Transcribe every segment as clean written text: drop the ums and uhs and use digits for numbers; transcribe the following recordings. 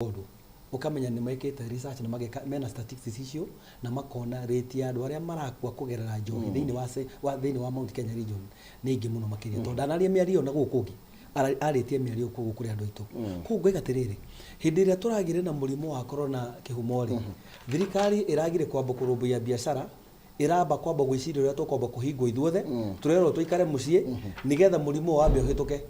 Ũndũ ũkamenya nĩ mekĩte research na mageka mena statistics icio na makona rate ya andũ arĩa marakua kũgerera njohi thĩinĩ wa thĩinĩ wa Mount Kenya region nĩ ingĩ mũno makĩria, tondũ ndanaria mĩario na gũkũ kũngĩ, arĩtie mĩario kũu kũrĩ andũ aitũ. Koguo ngoiga atĩrĩrĩ, hĩndĩ ĩrĩa tũragĩre na mũrimũ wa corona kĩhumo rĩ, thirikari ĩragire kwamba kũrũmbũiya biacara, ĩramba kwamba gwĩciria ũrĩa tũkwamba kũhingwo ithuothe, tũrerwo tũikare mũciĩ nĩgetha mũrimũ ũyũ wambe ũhĩtũke.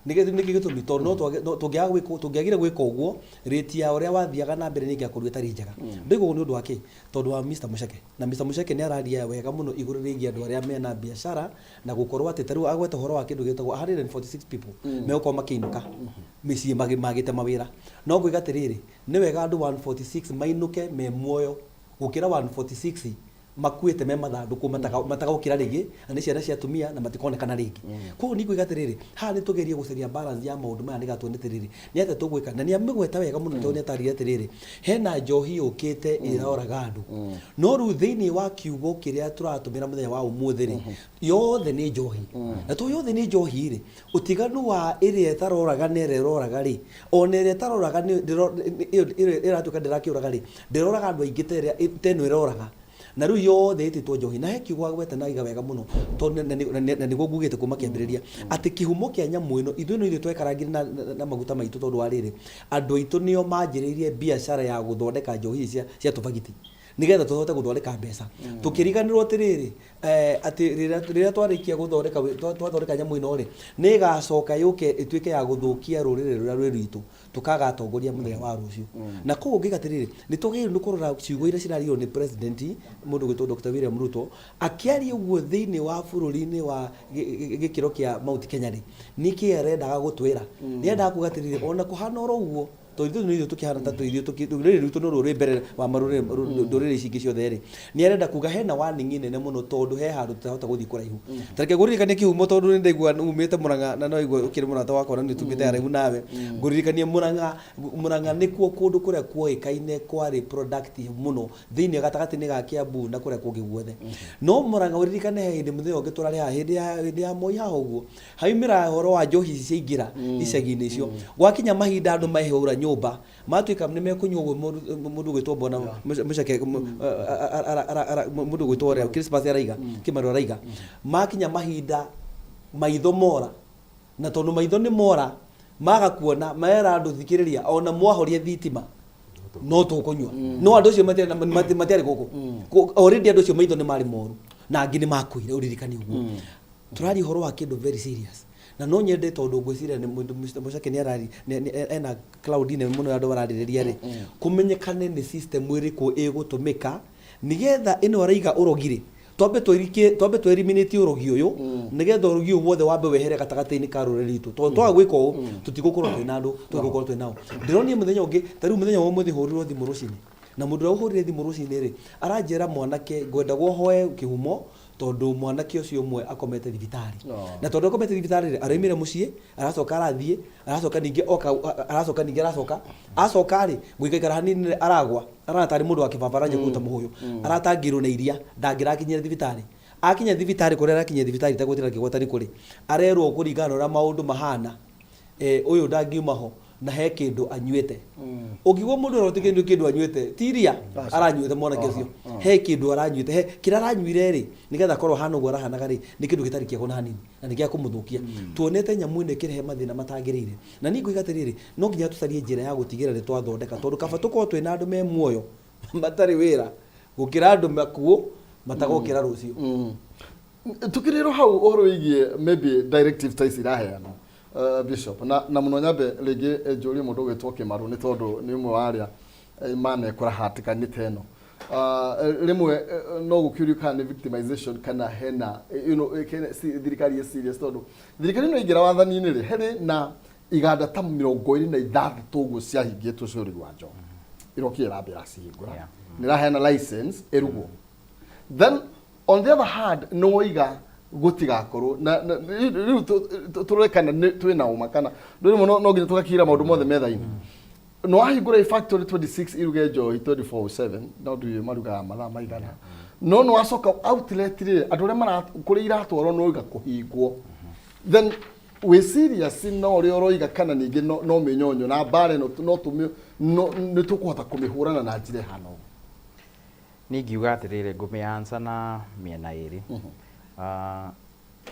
Nĩkĩ gĩtũmi? Tondũ no tũngĩaga gwĩka, tũngĩagire gwĩka ũguo, rate ya ũrĩa wathiaga na mbere nĩ ĩngĩakorirwo ĩtarĩ njega. Ndoiga ũguo nĩ ũndũ wa kĩ? Tondũ wa Mr Mũcheke. Na Mr Mũcheke nĩ araria wega mũno igũrũ rĩgiĩ andũ arĩa mena biacara na gũkorwo atĩ ta rĩu agweta ũhoro wa kĩndũ gĩtagwo 146 people megũkorwo makĩinũka mĩciĩ magĩte mawĩra. No ngũiga atĩrĩrĩ, nĩ wega andũ 146 mainũke me muoyo gũkĩra 146 makuĩte me mathandũkũ matagokĩra rĩngĩ, na nĩ ciana cia atumia na matikonekana rĩngĩ. Koguo nĩ ngũiga atĩrĩrĩ, haha nĩ tũgerie gũcaria balance ya maũndũ maya nĩgetha tuone atĩrĩrĩ, nĩ atĩa tũgwĩka. Na nĩ amĩgweta wega mũno, tondũ nĩ atarĩria atĩrĩrĩ, hena njohi yũkĩte ĩroraga andũ, no rĩu thĩinĩ wa kiugo kĩrĩa tũratũmĩra mũthenya wa ũmũthĩ rĩ, yothe nĩ njohi. Na to yothe nĩ njohi rĩ, ũtiganu wa ĩrĩa ĩtaroraga na ĩrĩa ĩroraga rĩ, ona ĩrĩa ĩtaroraga ĩyo ĩratuĩka ndĩrakĩũraga rĩ, ndĩroraga andũ aingĩ ta ĩrĩa ta ĩno ĩroraga. Na rĩu yothe ĩtĩtwo njohi. Na he kiugo agweta na aiga wega mũno, tondũ na nĩguo ngugĩte kuma kĩambĩrĩria, atĩ kĩhumo kĩa nyamũ ĩno, ithuĩ no ithuĩ twekarangire na maguta maitũ, tondũ wa rĩrĩ, andũ aitũ nĩo manjĩrĩirie biacara ya gũthondeka njohi ici cia tũbagiti nĩgetha tũhote gũthondeka mbeca. Tũkĩriganĩrwo atĩrĩrĩ, atĩ rĩrĩa twarĩkia gũthondeka twathondeka nyamũ ĩno rĩ, nĩ ĩgacoka yũke ĩtuĩke ya gũthũkia rũrĩrĩ rũrĩa rwĩ rwitũ, tũkaga atongoria mũthenya wa rũciũ. Na koguo ngĩiga atĩrĩrĩ, nĩ twagĩrĩirwo nĩ kũrora ciugo iria ciraririo nĩ president, mũndũ ũgwĩtwo Dr. William Ruto, akĩaria ũguo thĩinĩ wa bũrũri-inĩ wa gĩkĩro kĩa Mount Kenya rĩ, nĩkĩ arendaga gũtwĩra? Nĩ endaga kuga atĩrĩrĩ, ona kũhana oro ũguo, tondũ ithuĩ nĩ ithuĩ tũkĩhana ta twĩ ithuĩ rũrĩrĩ rwitũ nĩ ruo rwĩ mbere wa marũrĩrĩ ndũrĩrĩ ici ingĩ ciothe rĩ, nĩ arenda kuga hena warning nene mũno, tondũ he handũ tũtahota gũthiĩ kũraihu. Ta reke ngũririkanie kĩhumo, tondũ nĩ ndaigua umĩte Mũrang'a na no igua ũkĩrĩ mũrata wakwa na nĩ tumĩte haraihu nawe. Ngũririkanie Mũrang'a, Mũrang'a nĩkuo kũndũ kũrĩa kuoĩkaine kwarĩ productive mũno thĩinĩ gatagatĩ-inĩ ga Kiambu na kũrĩa kũngĩ guothe. No Mũrang'a ũririkane he hĩndĩ mũthenya ũngĩ tũrarĩ haha hĩndĩ ya Moi haha ũguo, haumĩra ũhoro wa njohi ici ciaingĩra icagi-inĩ icio. Gwakinya mahinda andũ mehũra nyũmba, matuĩka nĩ mekũnyua ũguo, mũndũ ũgwĩtwo Bwana Mũceke, mũndũ ũgwĩtwo ũrĩa Christmas araiga, Kĩmaru araiga, makinya mahinda maitho mora, na tondũ maitho nĩ mora maga kuona, mera andũ, thikĩrĩria, ona mwahoria thitima no tũkũnyua. No andũ acio matiarĩ gũkũ. Already andũ acio maitho nĩ marĩ moru na angĩ nĩ makuire. Ũririkane ũguo tũraria ũhoro wa kĩndũ very serious, na no nyende, tondũ ngwĩciria nĩ Mr. Mũceke nĩ arari ena cloud nene mũno ya andũ mararĩrĩria rĩ, kũmenyekane nĩ system ĩrĩkũ ĩgũtũmĩka nĩgetha ĩno araiga ũrogi rĩ, twambe twĩrikie, twambe tũ eliminate ũrogi ũyũ, nĩgetha ũrogi ũyũ wothe wambe wehere gatagatĩ-inĩ ka rũrĩrĩ rwitũ, tondũ twaga gwĩka ũũ tũtigũkorwo twĩna andũ, tũgũkorwo twĩ nao. Ndĩronire mũthenya ũngĩ, ta rĩu mũthenya wa ũmũthĩ, hũrirwo thimũ rũcinĩ, na mũndũ ũrĩa ũhũrire thimũ rũcinĩ rĩ, aranjĩra, mwanake, ngwendagwo hoe kĩhumo, tondũ mwanake ũcio ũmwe akomete thibitarĩ. Na tondũ akomete thibitarĩ rĩ, araumire mũciĩ, aracoka arathiĩ, aracoka ningĩ oka, aracoka ningĩ aracoka, acoka rĩ, gũikaikara hanini rĩ, aragwa, arana tarĩ mũndũ wa kĩbaba aranjia kũruta mũhũyũ, aratangĩirwo na iria, ndangĩrakinyire thibitarĩ. Akinya thibitarĩ, kũrĩa arakinyia thibitarĩ itagwĩtĩra kĩgwatani kũrĩ, arerwo kũringana na ũrĩa maũndũ mahana, ũyũ ndangiuma ho na he kĩndũ anyuĩte. Ũngĩigua mũndũ erwo ti kĩndũ anyuĩte, ti iria aranyuĩte mwanake ũcio, he kĩndũ aranyuĩte, he kĩrĩa aranyuire rĩ, nĩgetha akorwo ahana ũguo arahanaga rĩ, nĩ kĩndũ gĩtarĩ kĩega ona hanini na nĩ gĩa kũmũthũkia. Tuonete nyamũ ĩno ĩkĩrehe mathĩna matagĩrĩire, na niĩ ngoiga atĩrĩrĩ, no nginya tũcarie njĩra ya gũtigĩrĩra nĩ twathondeka, tondũ kaba tũkorwo twĩna andũ me muoyo matarĩ wĩra gũkĩra andũ makuũ matagokĩra rũciũ. Tukirĩrwo hau ũhoro wĩgiĩ maybe directive ta ici iraheanwo, Bishop, na mũno nyambe rĩngĩ njũrie mũndũ ũgwĩtwo Kĩmaru, nĩ tondũ nĩ ũmwe wa arĩa manekora hatĩka-inĩ ta ĩno. Rĩmwe no gũkĩũrio kana nĩ victimization kana hena thirikari ĩ serious, tondũ thirikari ĩno ĩingĩra wathani-inĩ rĩ, harĩ na iganda ta 26 ũguo ciahingĩtwo cia ũrugi wa njohi, ĩrokire ĩrambia ĩracihingũra, nĩ ĩraheana license ĩrugwo. Then on the other hand, nĩ woiga gũtigakorwo na rĩu tũrore kana nĩ twĩna ũma kana rĩu no nginya tũgakira maũndũ mothe metha-inĩ. No wahingũra factory 26 iruge njohi 24/7, no ndiũĩ marugaga mathaa maigana, no nĩ wacoka outlet rĩ, andũ arĩa mara kũrĩa iratwarwo no iga kũhingwo, then Wĩ serious na ũrĩa ũroiga, kana ningĩ no mĩnyonyo na mbara ĩno no tũmĩ no nĩ tũkũhota kũmĩhũrana na njĩra ĩhana ũguo? Niĩ ingiuga atĩrĩrĩ, ngũmĩ na mĩena ĩrĩ.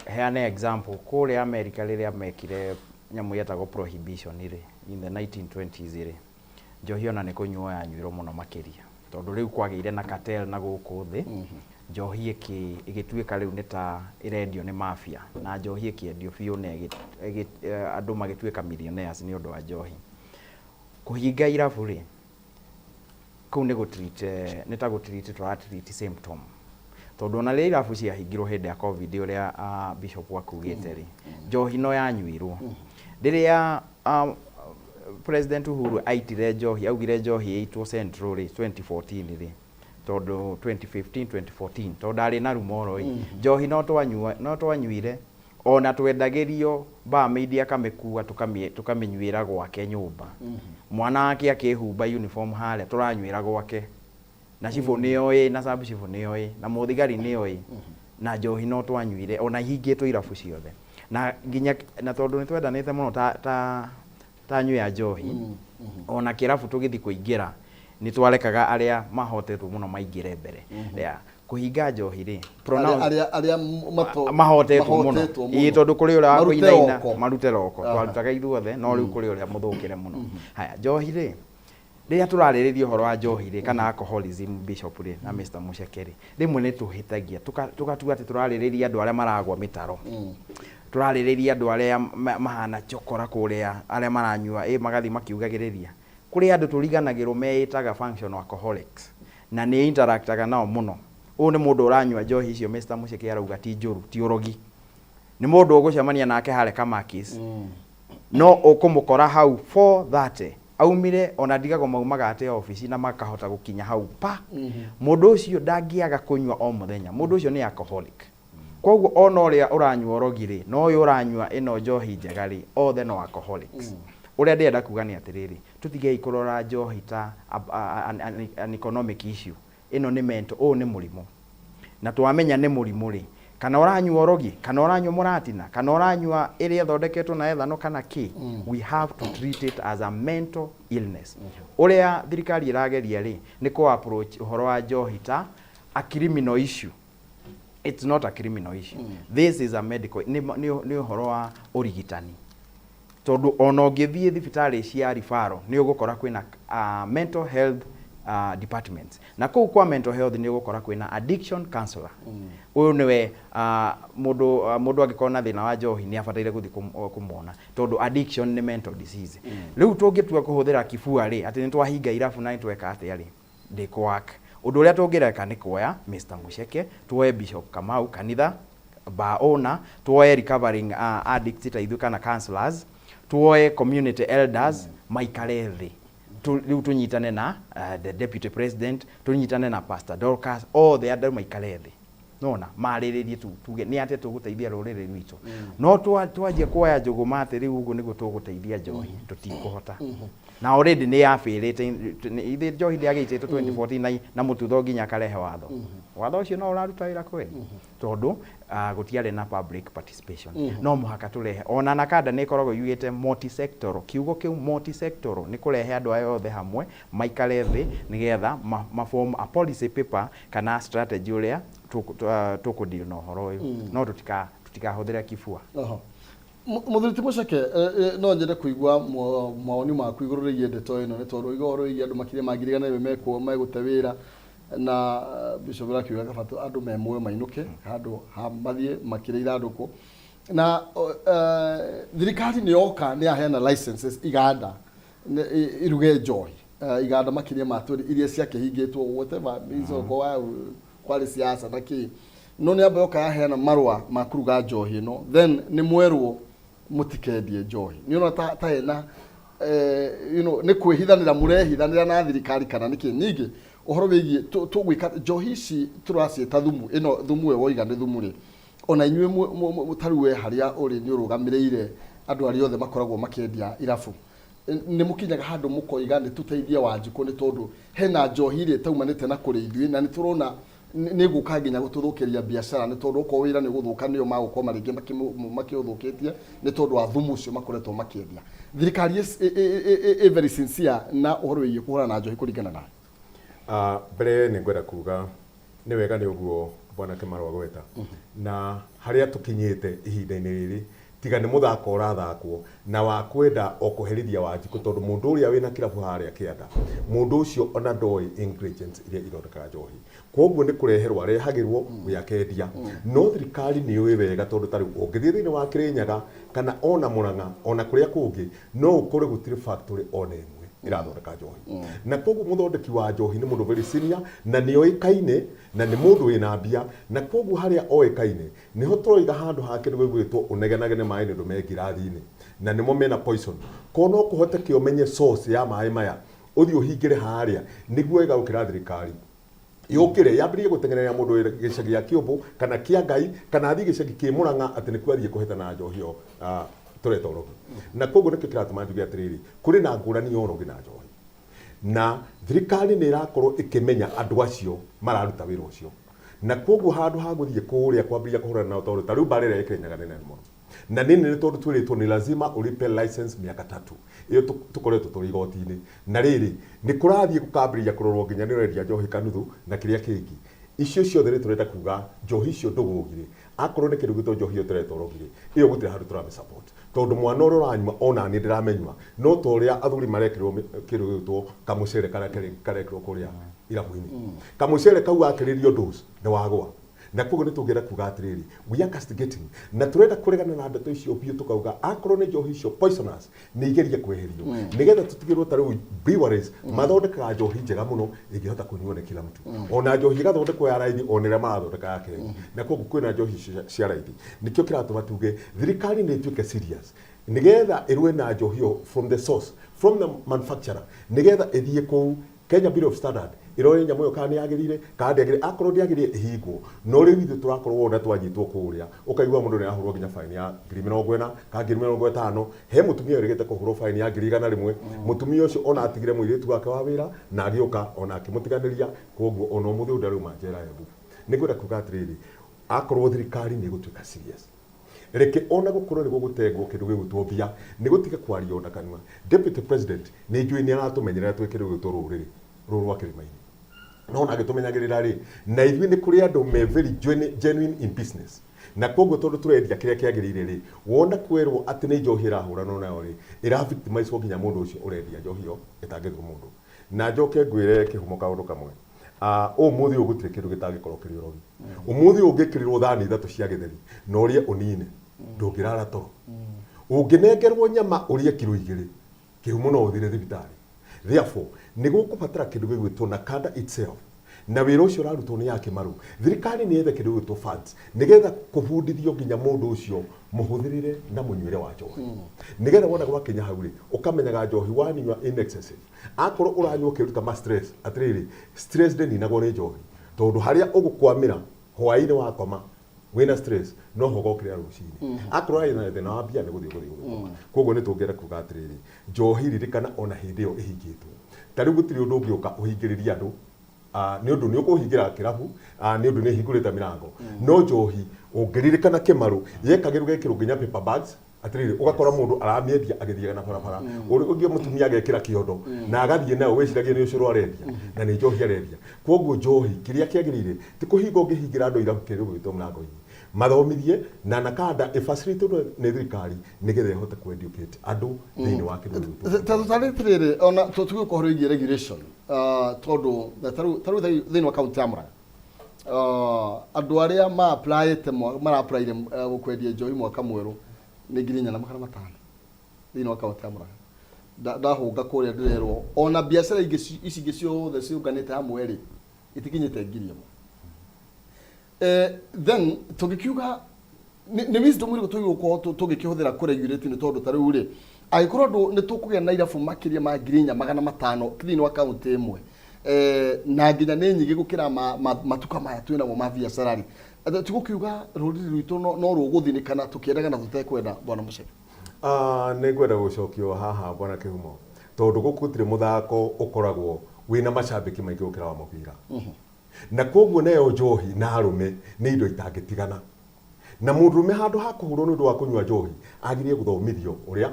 Heane example, kũrĩa America rĩrĩa mekire nyamũ yetagwo prohibition rĩ, in the 1920s rĩ, njohi ona nĩ kũnyuo yanyuirwo mũno makĩria, tondũ rĩu kwagĩire na cartel na gũkũ thĩ. Njohi ĩgĩtuĩka rĩu nĩ ta ĩrendio nĩ mafia, na njohi ĩkĩendio biũ na andũ magĩtuĩka millionaires nĩ ũndũ wa njohi. Kũhinga irabu rĩ, kũu nĩ gũ-treat, nĩ ta gũ-treat tũra-treat symptom, tondũ ona rĩrĩa irabu ciahingirwo hĩndĩ ya COVID, ũrĩa Bishop akugĩte rĩ, njohi no yanyuirwo. Rĩrĩa President Uhuru aitire njohi, augire njohi ĩitwo Central rĩ, 2014 rĩ, tondũ 2015, 2014, tondũ ndarĩ na rumoro ĩ, njohi no twanyua, no twanyuire. Ona twendagĩrio, barmaid akamĩkua, tũkamĩnyuĩra gwake nyũmba. Mwana wake akĩhumba uniform harĩa tũranyuĩra gwake, na cibũ nĩoĩ, na sub cibũ nĩoĩ, na mũthigari nĩoĩ, na njohi no twanyuire ona ihingĩtwo irabu ciothe. Na nginya na tondũ nĩ twendanĩte mũno ta nyui ya njohi, ona kĩrabu tũgĩthiĩ kũingĩra nĩ twarekaga arĩa mahotetwo mũno maingĩre mbere ya kũhinga njohi rĩ. Arĩa mahotetwo mũno. Mahotetwo. Ĩĩ, tondũ kũrĩ ũrĩa wa Marute kũinaina. roko. Marute roko. Twarutaga ithuothe, no rĩu kũrĩ ũrĩa mũthũkĩre mũno. Haya, njohi rĩ, rĩrĩa tũrarĩrĩria ũhoro wa njohi rĩ, kana alcoholism, Bishop rĩ na Mr Mucheke rĩ, rĩmwe nĩ tũhĩtagia tũgatua atĩ tũrarĩrĩria andũ arĩa maragwa mĩtaro, tũrarĩrĩria andũ arĩa mahana chokora kũrĩa, arĩa maranyua ĩ magathiĩ makiugagĩrĩria. Kũrĩ andũ tũriganagĩrwo meĩtaga functional alcoholics, na nĩ interactaga nao mũno. Ũyũ nĩ mũndũ ũranyua njohi icio Mr Mucheke arauga ti njũru, ti ũrogi. Nĩ mũndũ ũgũcemania nake harĩa Kamakis, no ũkũmũkora hau 4:30, aumire ona ndigagwo maumaga ate obici na makahota gũkinya hau pa. Mũndũ ũcio ndangĩaga kũnyua o mũthenya, mũndũ ũcio nĩ alcoholic. Koguo ona ũrĩa ũranyua ũrogi rĩ, na ũyũ ũranyua ĩno njohi njega rĩ, othe no alcoholics. Ũrĩa ndĩrenda kuga nĩ atĩrĩrĩ, tũtigei kũrora njohi ta an economic issue. Ĩno nĩ mental, ũyũ nĩ mũrimũ, na twamenya nĩ mũrimũ rĩ, kana ũranyua ũrogi, kana ũranyua mũratina, kana ũranyua ĩrĩa ĩthondeketwo na ethanol kana kĩ, we have to treat it as a mental illness. Ũrĩa thirikari ĩrageria rĩ, nĩ kũ approach ũhoro wa njohi ta a criminal issue. It's not a criminal issue. This is a medical, nĩ ũhoro wa ũrigitani, tondũ ona ũngĩthiĩ thibitarĩ cia referral nĩ ũgũkora kwĩna mental health departments, na kũu kwa mental health nĩ ũgũkora kwĩna addiction counselor. Ũyũ nĩwe mũndũ angĩkorwo na thĩna wa njohi nĩ abataire gũthiĩ kũmwona, tondũ addiction nĩ mental disease. Rĩu tũngĩtua kũhũthĩra kibua rĩ, atĩ nĩ twahinga irabu na nĩ tweka atĩa rĩ, ndĩkũ-work. Ũndũ ũrĩa tũngĩreka nĩ kuoya Mr Mucheke, tuoe Bishop Kamau, kanitha bar owner, tuoe recovering addicts ta ithuĩ kana counselors, tuoe community elders, maikare thĩ. Rĩu tũnyitane na the deputy president, tũnyitane na Pastor Dorcas, othe andũ maikare thĩ nona marĩrĩrie tu tuge nĩ atĩa tũgũteithia rũrĩrĩ rwitũ. No twanjia kuoya njũgũma atĩ rĩu ũguo nĩguo tũgũteithia njohi, tũtikũhota. Na already nĩ yabĩrĩte ithe njohi ndĩagĩitĩtwo 2014 na mũtutho nginya akarehe watho. Watho ũcio no ũraruta wĩra kweli, tondũ gũtiarĩ na public participation. No mũhaka tũrehe ona NACADA nĩ ĩkoragwo yugĩte multi-sectoral, kiugo kĩu multi-sectoral nĩ kũrehe andũ aya othe hamwe maikare thĩ nĩgetha ma form a policy paper kana strategy ũrĩa tũkũ-deal na ũhoro ũyũ, no tũtikahũthĩre kibua. Oho. Mũthuri ti Mũceke, no nyende kũigua mawoni maku igũrũ rĩgiĩ ndeto ĩno, nĩ tondũ ũiga ũhoro wĩgiĩ andũ makĩria ma 100,000 mekwo megũte wĩra, na Bishop akiuga kaba andũ me muoyo mainũke handũ ha mathiĩ makĩrĩ ithandũkũ. Na thirikari nĩ yoka nĩ yaheana licenses iganda iruge njohi, iganda makĩria ma 20 iria ciakĩhingĩtwo, whatever means, okorwo kwarĩ siasa na kĩ, no nĩ amba yoka yaheana marũa ma kũruga njohi ĩno, then nĩ mwerwo mũtikendie njohi. Nĩ ũrona ta hena nĩ kwĩhithanĩra mũrehithanĩra na thirikari, kana nĩkĩ? Ningĩ ũhoro wĩgiĩ tũgwĩka njohi ici tũraciĩta thumu, ĩno thumu we woiga nĩ thumu rĩ, ona inyuĩ ta rĩu we harĩa ũrĩ nĩ ũrũgamĩrĩire andũ arĩa othe makoragwo makĩendia irabu, nĩ mũkinyaga handũ mũkoiga nĩ tũteithie Wanjikũ, nĩ tondũ hena njohi ĩrĩa ĩtaumanĩte na kũrĩ ithuĩ, na nĩ tũrona Nĩ gũka nginya gũtũthũkĩria biacara, nĩ tondũ okorwo wĩra nĩ ũgũthũka, nĩo magũkorwo marĩngĩ makĩũthũkĩtie nĩ tondũ wa thumu ũcio makoretwo makĩendia. Thirikari ĩ very sincere na ũhoro wĩgiĩ kũhũrana na njohi kũringana nawe? Mbere nĩ ngwenda kuga nĩ wega nĩ ũguo Bwana Kĩmarũ agweta, na harĩa tũkinyĩte ihinda-inĩ rĩrĩ, tiga nĩ mũthako ũrathakwo na wa kwenda o kũherithia Wanjikũ, tondũ mũndũ ũrĩa wĩna kĩrabu harĩa kĩanda, mũndũ ũcio ona ndoĩ ingredients iria ithondekaga njohi, koguo nĩ kũreherwo arehagĩrwo we akendia. No thirikari nĩ yũĩ wega, tondũ ta rĩu ũngĩthiĩ thĩinĩ wa Kĩrĩnyaga kana ona Mũrang'a ona kũrĩa kũngĩ, no ũkore gũtirĩ factory ona ĩmwe ĩrathondeka njohi, na koguo mũthondeki wa njohi nĩ mũndũ very senior na nĩ oĩkaine na nĩ mũndũ wĩna mbia, na koguo harĩa oĩkaine nĩho tũroiga handũ ha kĩndũ gĩgwĩtwo ũnegenagene maĩ nĩ ũndũ me ngirathi-inĩ na nĩmo mena poison. Ko no kũhoteke ũmenye source ya maĩ maya, ũthiĩ ũhingĩre harĩa, nĩguo wega gũkĩra thirikari yũkĩre yambĩrĩrie gũteng'ereria mũndũ wĩ gĩcagi gĩa Kĩũmbũ kana kĩa Ngai kana athiĩ gĩcagi kĩ Mũrang'a atĩ nĩkuo athiĩ kũhetana njohi ĩyo tũreta ũrogi. Na koguo nĩkĩo kĩratũma njuge atĩrĩrĩ, kũrĩ na ngũrani ya ũrogi na njohi, na thirikari nĩ ĩrakorwo ĩkĩmenya andũ acio mararuta wĩra ũcio, na koguo handũ ha gũthiĩ kũrĩa kwambĩrĩria kũhũrana nao, tondũ ta rĩu mbara ĩrĩa ĩ Kĩrĩnyaga nĩ nene mũno na nĩ nene, tondũ twĩrĩtwo nĩ lazima ulipe license miaka 3 ĩyo tũkoretwo tũrĩ igoti-inĩ. Na rĩrĩ nĩ kũrathiĩ gũkambĩrĩria kũrorwo nginya nĩ ũrendia njohi kanuthu na kĩrĩa kĩngĩ. Icio ciothe nĩ tũrenda kuga njohi icio ndũgũgirĩ, akorwo nĩ kĩndũ gĩtwo njohi ĩyo tũreta ũrogirĩ, ĩyo gũtirĩ handũ tũramĩ support, tondũ mwana ũrĩa ũranyua ona niĩ ndĩramĩnyua no ta ũrĩa athuri marekĩrwo kĩndũ gĩgwĩtwo kamũcere karĩa karekĩrwo kũrĩa irabu-inĩ. Kamũcere kau wakĩrĩrio dose nĩ wagwa. Na koguo nĩ tũngĩenda kuga atĩrĩrĩ, we are castigating na tũrenda kũregana na ndeto icio biũ, tũkauga akorwo nĩ njohi icio poisonous nĩ igerie kweherio nĩgetha tũtigĩrwo. Ta rĩu breweries mathondekaga njohi njega mũno ĩngĩhota kũnyuo nĩ kila mtu, ona njohi ĩgathondekwo ya raithi ona ĩrĩa marathondeka ya kegi, na koguo kwĩna njohi icio cia raithi. Nĩkĩo kĩratũma tuge thirikari nĩ ĩtuĩke serious nĩgetha ĩrũe na njohi ĩyo from the source, from the manufacturer, nĩgetha ĩthiĩ kũu Kenya Bureau of Standard ĩrore nyamũ ĩyo kana nĩ yagĩrĩire kana ndĩagĩrĩire. Akorwo ndĩagĩrĩire, ĩhingwo. No rĩu ithuĩ tũrakorwo wona twanyitwo kũrĩa, ũkaigua mũndũ nĩ arahũrwo nginya fine ya 40,000 kana 50,000. He mũtumia wĩrĩgĩte kũhũrwo fine ya 100,000. Mũtumia ũcio ona atigire mũirĩtu wake wa wĩra na agĩũka ona akĩmũtiganĩria, koguo ona ũmũthĩ ũyũ ndarauma njera Embu. Nĩ ngwenda kuga atĩrĩrĩ, akorwo thirikari nĩ ĩgũtuĩka serious, reke ona gũkorwo nĩ gũgũtengwo kĩndũ gĩgwĩtwo mbia, nĩ gũtiga kwaria ona kanua. Deputy President nĩ njũĩ nĩ aratũmenyerera twĩ kĩndũ gĩgwĩtwo rũrĩrĩ rũrũ rwa kĩrĩma-inĩ, no ona agĩtũmenyagĩrĩra rĩ, na ithuĩ nĩ kũrĩ andũ me very genuine in business, na koguo tondũ tũrendia kĩrĩa kĩagĩrĩire rĩ, wona kwerwo atĩ nĩ njohi ĩrahũranwo nayo rĩ, ĩra victimize nginya mũndũ ũcio ũrendia njohi ĩyo ĩtangĩthũra mũndũ. Na njoke ngwĩre kĩhumo kaũndũ kamwe. Ũmũthĩ ũyũ gũtirĩ kĩndũ gĩtangĩkorwo kĩrĩ ũrogi. Ũmũthĩ ũyũ ũngĩkĩrĩrwo thani ithatũ cia gĩtheri na ũrĩe ũnine, ndũngĩrara toro. Ũngĩnengerwo nyama ũrĩe kiro 2, kĩhumo no ũthire thibitarĩ. Therefore nĩ gũkũbatara kĩndũ gĩgwĩtwo NACADA itself, na wĩra ũcio ũrarutwo nĩ ya Kĩmaru. Thirikari nĩ yethe kĩndũ gĩgwĩtwo funds nĩgetha kũbundithio nginya mũndũ ũcio mũhũthĩrĩre na mũnyuĩre wa njohi, nĩgetha wona gwakinya hau rĩ, ũkamenyaga njohi wanyua in excessive, akorwo ũranyua ũkĩruta ma stress, atĩrĩrĩ, stress ndĩninagwo nĩ njohi, tondũ harĩa ũgũkwamĩra hwaĩ-inĩ wakoma wĩna stress no ho ũgokĩrĩra rũcinĩ. Akorwo arĩ na thĩna wa mbia, nĩ gũthiĩ gũthiĩ gũgĩkoma. Koguo nĩ tũngĩenda kuga atĩrĩrĩ, njohi ririkana ona hĩndĩ ĩyo ĩhingĩtwo, ta rĩu gũtirĩ ũndũ ũngĩũka ũhingĩrĩrie andũ, nĩ ũndũ nĩ ũkũhingĩra kĩrabu, nĩ ũndũ nĩ ĩhingũrĩte mĩrango, no njohi ũngĩririkana Kĩmarũ yekagĩrwo gekĩrwo nginya paper bags, atĩrĩrĩ, ũgakora mũndũ aramĩendia agĩthiaga na barabara, ũrĩ ũngĩ mũtumia agekĩra kĩondo na agathiĩ nayo, wĩciragie nĩ ũcũrũ arendia na nĩ njohi arendia. Koguo njohi kĩrĩa kĩagĩrĩire ti kũhinga ũngĩhingĩra andũ irabu kĩndũ gĩgwĩtwo mĩrango-inĩ, mathomithie na NACADA ĩfacilitatwo nĩ thirikari nĩgetha ĩhote kũ-educate andũ thĩinĩ wa kĩndũ gĩgwĩtwo Ta tũtarĩ atĩrĩrĩ, ona tũgĩũka ũhoro wĩgiĩ regulation, tondũ ta rĩu thĩinĩ wa kaunti ya Murang'a, andũ arĩa ma-applyĩte mara-applyire kwendia njohi mwaka mwerũ nĩ 4500 thĩinĩ wa kaunti ya Murang'a. Ndahũnga kũrĩa ndĩrerwo ona biacara ingĩ ici ingĩ ciothe ciũnganĩte hamwe rĩ, itikinyĩte 1000. Then tũngĩkiuga nĩ wisdom ĩrĩkũ tũgĩgũkorwo tũgĩkĩhũthĩra kũ-regulate? Nĩ tondũ ta rĩu rĩ, angĩkorwo andũ nĩ tũkũgĩa na irabu makĩria ma 4500 thĩinĩ wa kaunti ĩmwe, na nginya nĩ nyingĩ gũkĩra matuka maya twĩ namo ma biacara rĩ, tigũkiuga rũrĩrĩ rwitũ no rũgũthinĩkana tũkĩendaga na tũtekwenda, bwana Mũceke? Nĩ ngwenda gũcokio haha, bwana Kĩhumo, tondũ gũkũ gũtirĩ mũthako ũkoragwo wĩna macambĩki maingĩ gũkĩra wa mũbira. Na koguo nayo njohi na arũme nĩ indo itangĩtigana. Na mũndũrũme handũ ha kũhũrwo nĩ ũndũ wa kũnyua njohi, agĩrĩire gũthomithio ũrĩa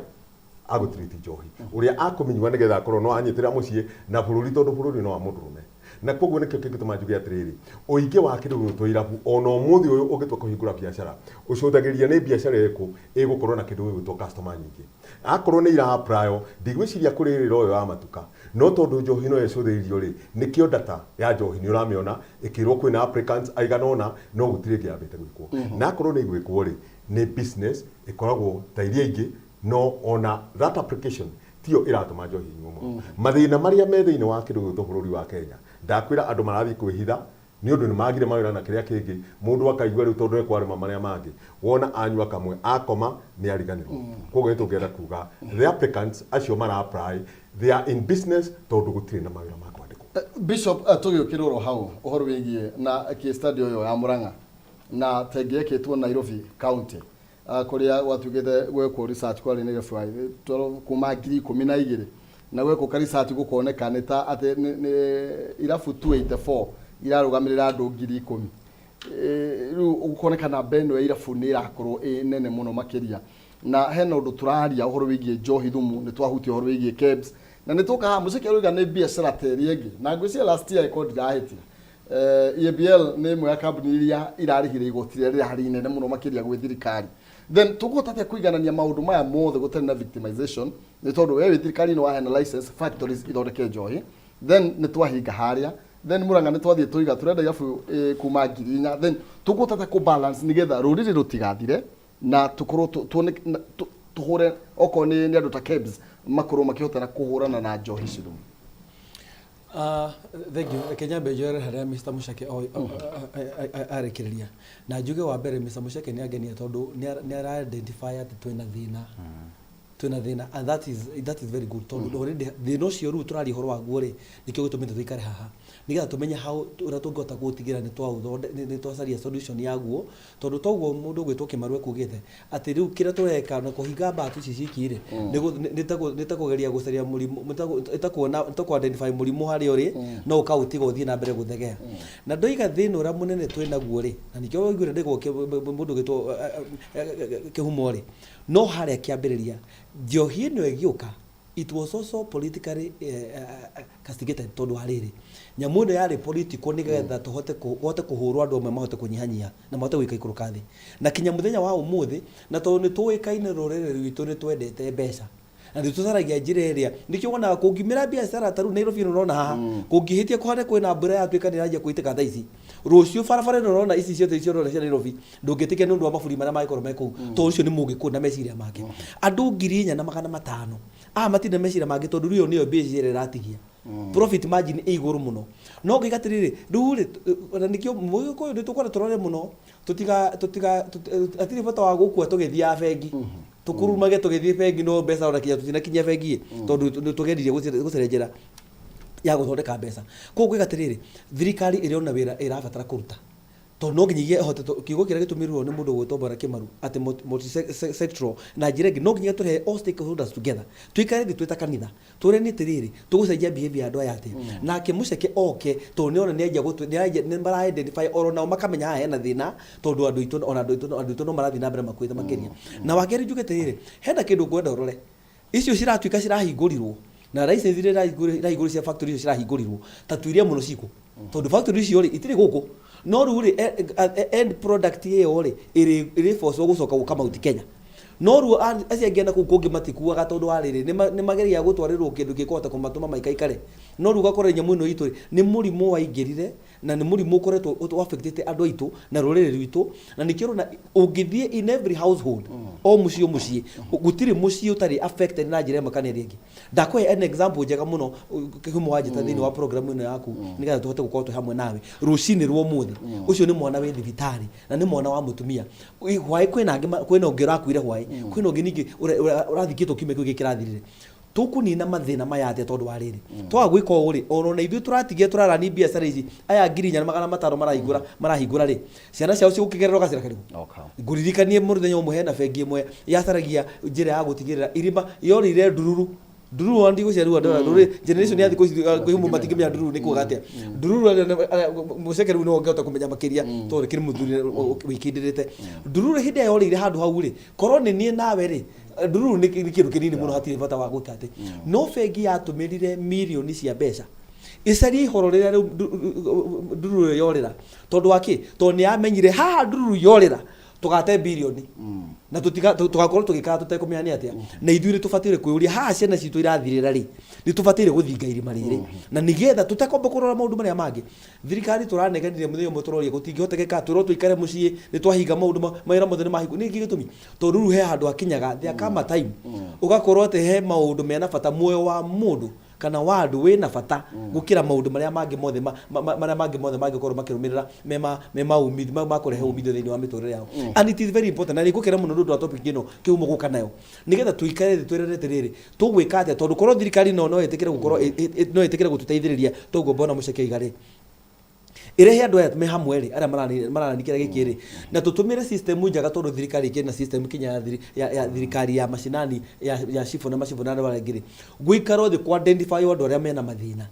agũtiriti njohi, ũrĩa akũmĩnyua nĩgetha akorwo no anyitĩrĩra mũciĩ na bũrũri, tondũ bũrũri no wa mũndũrũme. Na koguo nĩkĩo kĩngĩtũma njuge atĩrĩrĩ, ũingĩ wa kĩndũ gĩgwĩtwo irabu, ona ũmũthĩ ũyũ ũngĩtua kũhingũra biacara, ũcũthagĩrĩria nĩ biacara ĩrĩkũ ĩgũkorwo na kĩndũ gĩgwĩtwo customer nyingĩ. Akorwo nĩ ira apply, ndigwĩciria kũrĩ ĩrĩa ĩyo ya matuka, no tondũ njohi no ĩcũthĩrĩrio rĩ, nĩkĩo data ya njohi nĩ ũramĩona ĩkĩrwo kwĩna applicants aigana ũna, no gũtirĩ ĩngĩ yambĩte gwĩkwo. Na akorwo nĩ ĩgwĩkwo rĩ, nĩ business ĩkoragwo ta iria ingĩ, no ona that application tiyo ĩratũma njohi ĩnyuo mũno. Mathĩna marĩa me thĩinĩ wa kĩndũ gĩgwĩtwo bũrũri wa Kenya, ndakwĩra andũ marathiĩ kwĩhitha nĩ ũndũ nĩ magire mawĩra na kĩrĩa kĩngĩ, mũndũ akaigua rĩu tondũ ekwarĩma marĩa mangĩ, wona anyua kamwe akoma nĩ ariganĩrwo. Koguo nĩ tũngĩenda kuga the applicants acio mara apply, they are in business tondũ gũtirĩ na mawĩra ma kwandĩkwo. Bishop, tũgĩũkĩra oro hau ũhoro wĩgiĩ na case study ũyũ ya Murang'a na tenge ĩkĩtwo Nairobi County, kũrĩa gwatuĩkĩte gwekwo research kwarĩ na irabu kuma 12,000, na gwekwo ka research gũkoneka nĩ ta atĩ nĩ irabu 284 irarũgamĩrĩra andũ 10,000. Rĩu gũkoneka namba ĩno ya irabu nĩ ĩrakorwo ĩ nene mũno makĩria, na hena ũndũ tũraria ũhoro wĩgiĩ njohi thumu, nĩ twahutia ũhoro wĩgiĩ KEBS, na nĩ tũka haha mũceke ũrauga nĩ biacara ta ĩrĩa ĩngĩ, na ngwĩciria last year ĩkorwo ndirahĩtia, EABL nĩ ĩmwe ya kambuni iria irarĩhire igoti rĩrĩa rĩrarĩ inene mũno makĩria gwĩ thirikari. Then tũkũhota atĩa kũiganania maũndũ maya mothe gũtarĩ na victimization? Nĩ tondũ we wĩ thirikari nĩ waheana license factories ithondeke njohi, then nĩ twahinga harĩa, then Murang'a nĩ twathiĩ tũiga tũrenda irabu kuma 4,000. Then tũkũhota atĩa kũ balance nĩgetha rũrĩrĩ rũtigathire na tũkorwo tuone tũhũre okorwo nĩ andũ ta KEBS makorwo makĩhotana kũhũrana na njohi ici thumu? Thank you. Reke nyambe njoere harĩa Mr. Mũceke arĩkĩrĩria. Na njuge wa mbere Mr. Mũceke nĩ angenia tondũ nĩ ara identify atĩ twĩna thĩna. Twĩna thĩna and that is very good tondũ already thĩna ũcio rĩu tũraria ũhoro waguo rĩ, nĩkĩo gĩtũmĩte tũikare haha. Nĩgetha tũmenye how ũrĩa tũngĩhota gũtigĩrĩra nĩ twacaria solution yaguo, tondũ toguo mũndũ ũgwĩtwo Kĩmaru ekugĩte atĩ rĩu kĩrĩa tũreka na kũhinga mbatu ici ciki rĩ, nĩ ta kũgeria gũcaria mũrimũ, nĩ ta kuona, nĩ ta kũ identify mũrimũ harĩa ũrĩ, no ũkaũtiga ũthiĩ na mbere gũthegea. Na ndoiga thĩna ũrĩa mũnene twĩ naguo rĩ, na nĩkĩo waiguire ndaigua mũndũ ũgwĩtwo Kĩhumo rĩ, no harĩa kĩambĩrĩria njohi ĩno ĩgĩũka, it was also politically castigated, tondũ wa rĩrĩ, nyamũ ĩno yarĩ political nĩgetha tũhote kũhote kũhũrwo andũ amwe mahote kũnyihanyia na mahote gũikaikũrũka thĩ na kinya mũthenya wa ũmũthĩ. Na tondũ nĩ tũĩkaine rũrĩrĩ rwitũ nĩ twendete mbeca na nĩ tũcaragia njĩra ĩrĩa, nĩkĩo wonaga kũngiumĩra biacara ta rĩu Nairobi ĩno ũrona haha, kũngĩhĩtia kũhane kwĩna mbura yatuĩka nĩ ĩranjia kũitĩka thaa ici, rũciũ barabara ĩno ũrona ici ciothe icio ũrona cia Nairobi, ndũngĩtĩkia nĩ ũndũ wa maburi marĩa mangĩkorwo me kũu, tondũ ũcio nĩ mũgĩkũyũ na meciria make. Andũ 4,500 aya matirĩ na meciria mangĩ, tondũ rĩu ĩyo nĩyo mbeca ĩrĩa ĩratigia, profit margin ĩ igũrũ mũno. No ngĩiga atĩrĩrĩ, rĩu rĩ, na nĩkĩo mũgĩkũyũ nĩ tũkwenda tũrore mũno, tũtiga tũtiga hatirĩ bata wa gũkua tũgĩthiaga bengi, tũkurumage tũgĩthiĩ bengi, no mbeca ona kinya tũtinakinyia bengi, tondũ nĩ tũgeririe gũcaria njĩra ya gũthondeka mbeca. Koguo ngĩiga atĩrĩrĩ, thirikari ĩrĩ ona wĩra ĩrabatara kũruta, tondũ no nginyagia ĩhote kiugo kĩrĩa gĩtũmĩrirwo nĩ mũndũ ũgwĩtwo Bwana Kĩmaru atĩ multi sectoral na njĩra ĩngĩ, no nginya tũrehe all stakeholders together, tuikare thĩ twĩ ta kanitha, tũranie atĩrĩrĩ, tũgũcenjia behavior ya andũ aya atĩa. Nake Mũceke oke, tondũ nĩ ona nĩ anjia nĩ aranjia nĩ mara identify oro nao makamenya haha hena thĩna, tondũ andũ aitũ ona andũ aitũ no marathiĩ na mbere makuĩte makĩria. Na wa kerĩ njuge atĩrĩrĩ, hena kĩndũ ngwenda ũrore, icio ciratuĩka cirahingũrirwo na license iria irahingũrirwo cia factory icio cirahingũrirwo, ta tuiria mũno cikũ, tondũ factory icio rĩ itirĩ gũkũ, no rĩu rĩ end product ĩyo rĩ ĩrĩ forced gũcoka gũka Mount Kenya. No rĩu acio angĩ na kũu kũngĩ matikuaga, tondũ wa rĩrĩ, nĩ mageragia gũtwarĩrwo kĩndũ gĩkũhota kũmatũma maikaikare. No rĩu ũgakora nyamũ ĩno itũ rĩ, nĩ mũrimũ waingĩrire, na nĩ mũrimũ ũkoretwo affectĩte andũ aitũ na rũrĩrĩ rwitũ, na nĩkĩo ũrona ũngĩthiĩ in every household, o mũciĩ o mũciĩ, gũtirĩ mũciĩ ũtarĩ affected na njĩra ĩmwe kana ĩrĩa ĩngĩ. Ndakũhe an example njega mũno, Kĩhumo, wanjĩta thĩinĩ wa program ĩno yaku nĩgetha tũhote gũkorwo twĩ hamwe nawe rũcinĩ rwa ũmũthĩ. Ũcio nĩ mwana wĩ thibitarĩ na nĩ mwana wa mũtumia. Hwaĩ kwĩna angĩ kwĩna ũngĩ ũrakuire hwaĩ, kwĩna ũngĩ ningĩ ũrathikĩtwo kiumia kĩu gĩkĩ kĩrathirire. Tũkũnina mathĩna maya atĩa? Tondũ wa rĩrĩ, twaga gwĩka ũũ rĩ, ona ithuĩ tũratigia tũrarani biacara ici, aya 4,500 marahingũra rĩ, ciana ciao cigũkĩgererwo gacĩra karĩkũ? Ngũririkanie mũthenya ũmwe hena bengi ĩmwe yacaragia njĩra ya gũtigĩrĩra irima yorĩire ndururu. Ndururu ona ndigũciarua ndũrĩ generation ya thikũ ici kwĩ matingĩmenya ndururu nĩ kuga atĩa. Ndururu mũceke rĩu no ũngĩhota kũmenya makĩria tondũ kĩrĩ mũthuri wĩkindĩrĩte. Ndururu hĩndĩ ĩrĩa yorĩire handũ hau rĩ, korwo nĩ niĩ nawe rĩ, ndururu nĩ kĩndũ kĩnini mũno hatirĩ bata wa gwĩka atĩ. No bengi yatũmĩrire mirioni cia mbeca ĩcarie ihoro rĩrĩa rĩu ndururu ĩyo yorĩra. Tondũ wa kĩ? Tondũ nĩ yamenyire haha ndururu yorĩra tũgate birioni na tũgakorwo tũgĩikara tũtekũmenya nĩ atĩa. Na ithuĩ nĩ tũbataire kwĩyũria haha ciana citũ irathirĩra rĩ, nĩ tũbataire gũthinga irima rĩrĩ na nĩgetha tũtekwamba kũrora maũndũ marĩa mangĩ. Thirikari tũranegenire mũthenya ũmwe tũroria gũtingĩhotekeka twĩrwo tũikare mũciĩ nĩ twahinga maũndũ mawĩra mothe nĩ mahingwo. Nĩkĩ gĩtũmi? Tondũ rĩu he handũ hakinyaga there come a time ũgakorwo atĩ he maũndũ mena bata muoyo wa mũndũ kana wa andũ wĩna bata gũkĩra maũndũ marĩa mangĩ mothe marĩa mangĩ mothe mangĩkorwo makĩrũmĩrĩra me ma umithio, ma kũrehe umithio thĩinĩ wa mĩtũrĩre yao. And it is very important, na nĩ ngũkena mũno nĩ ũndũ wa topic ĩno kĩhumo gũka nayo, nĩgetha tũikare thĩ twĩrane atĩrĩrĩ, tũgwĩka atĩa, tondũ korwo thirikari no ĩtĩkĩre gũkorwo no ĩtĩkĩre gũtũteithĩrĩria toguo Bwana Mũceke oiga rĩ, ĩrehe andũ aya me hamwe rĩ, arĩa maranani kĩrĩa gĩkĩ rĩ, na tũtũmĩre system njega tondũ thirikari ĩkĩrĩ na system kinya ya thirikari ya macinani ya cibũ na macibũ na andũ arĩa angĩ rĩ, gũikara thĩ kũ identify andũ arĩa mena mathĩna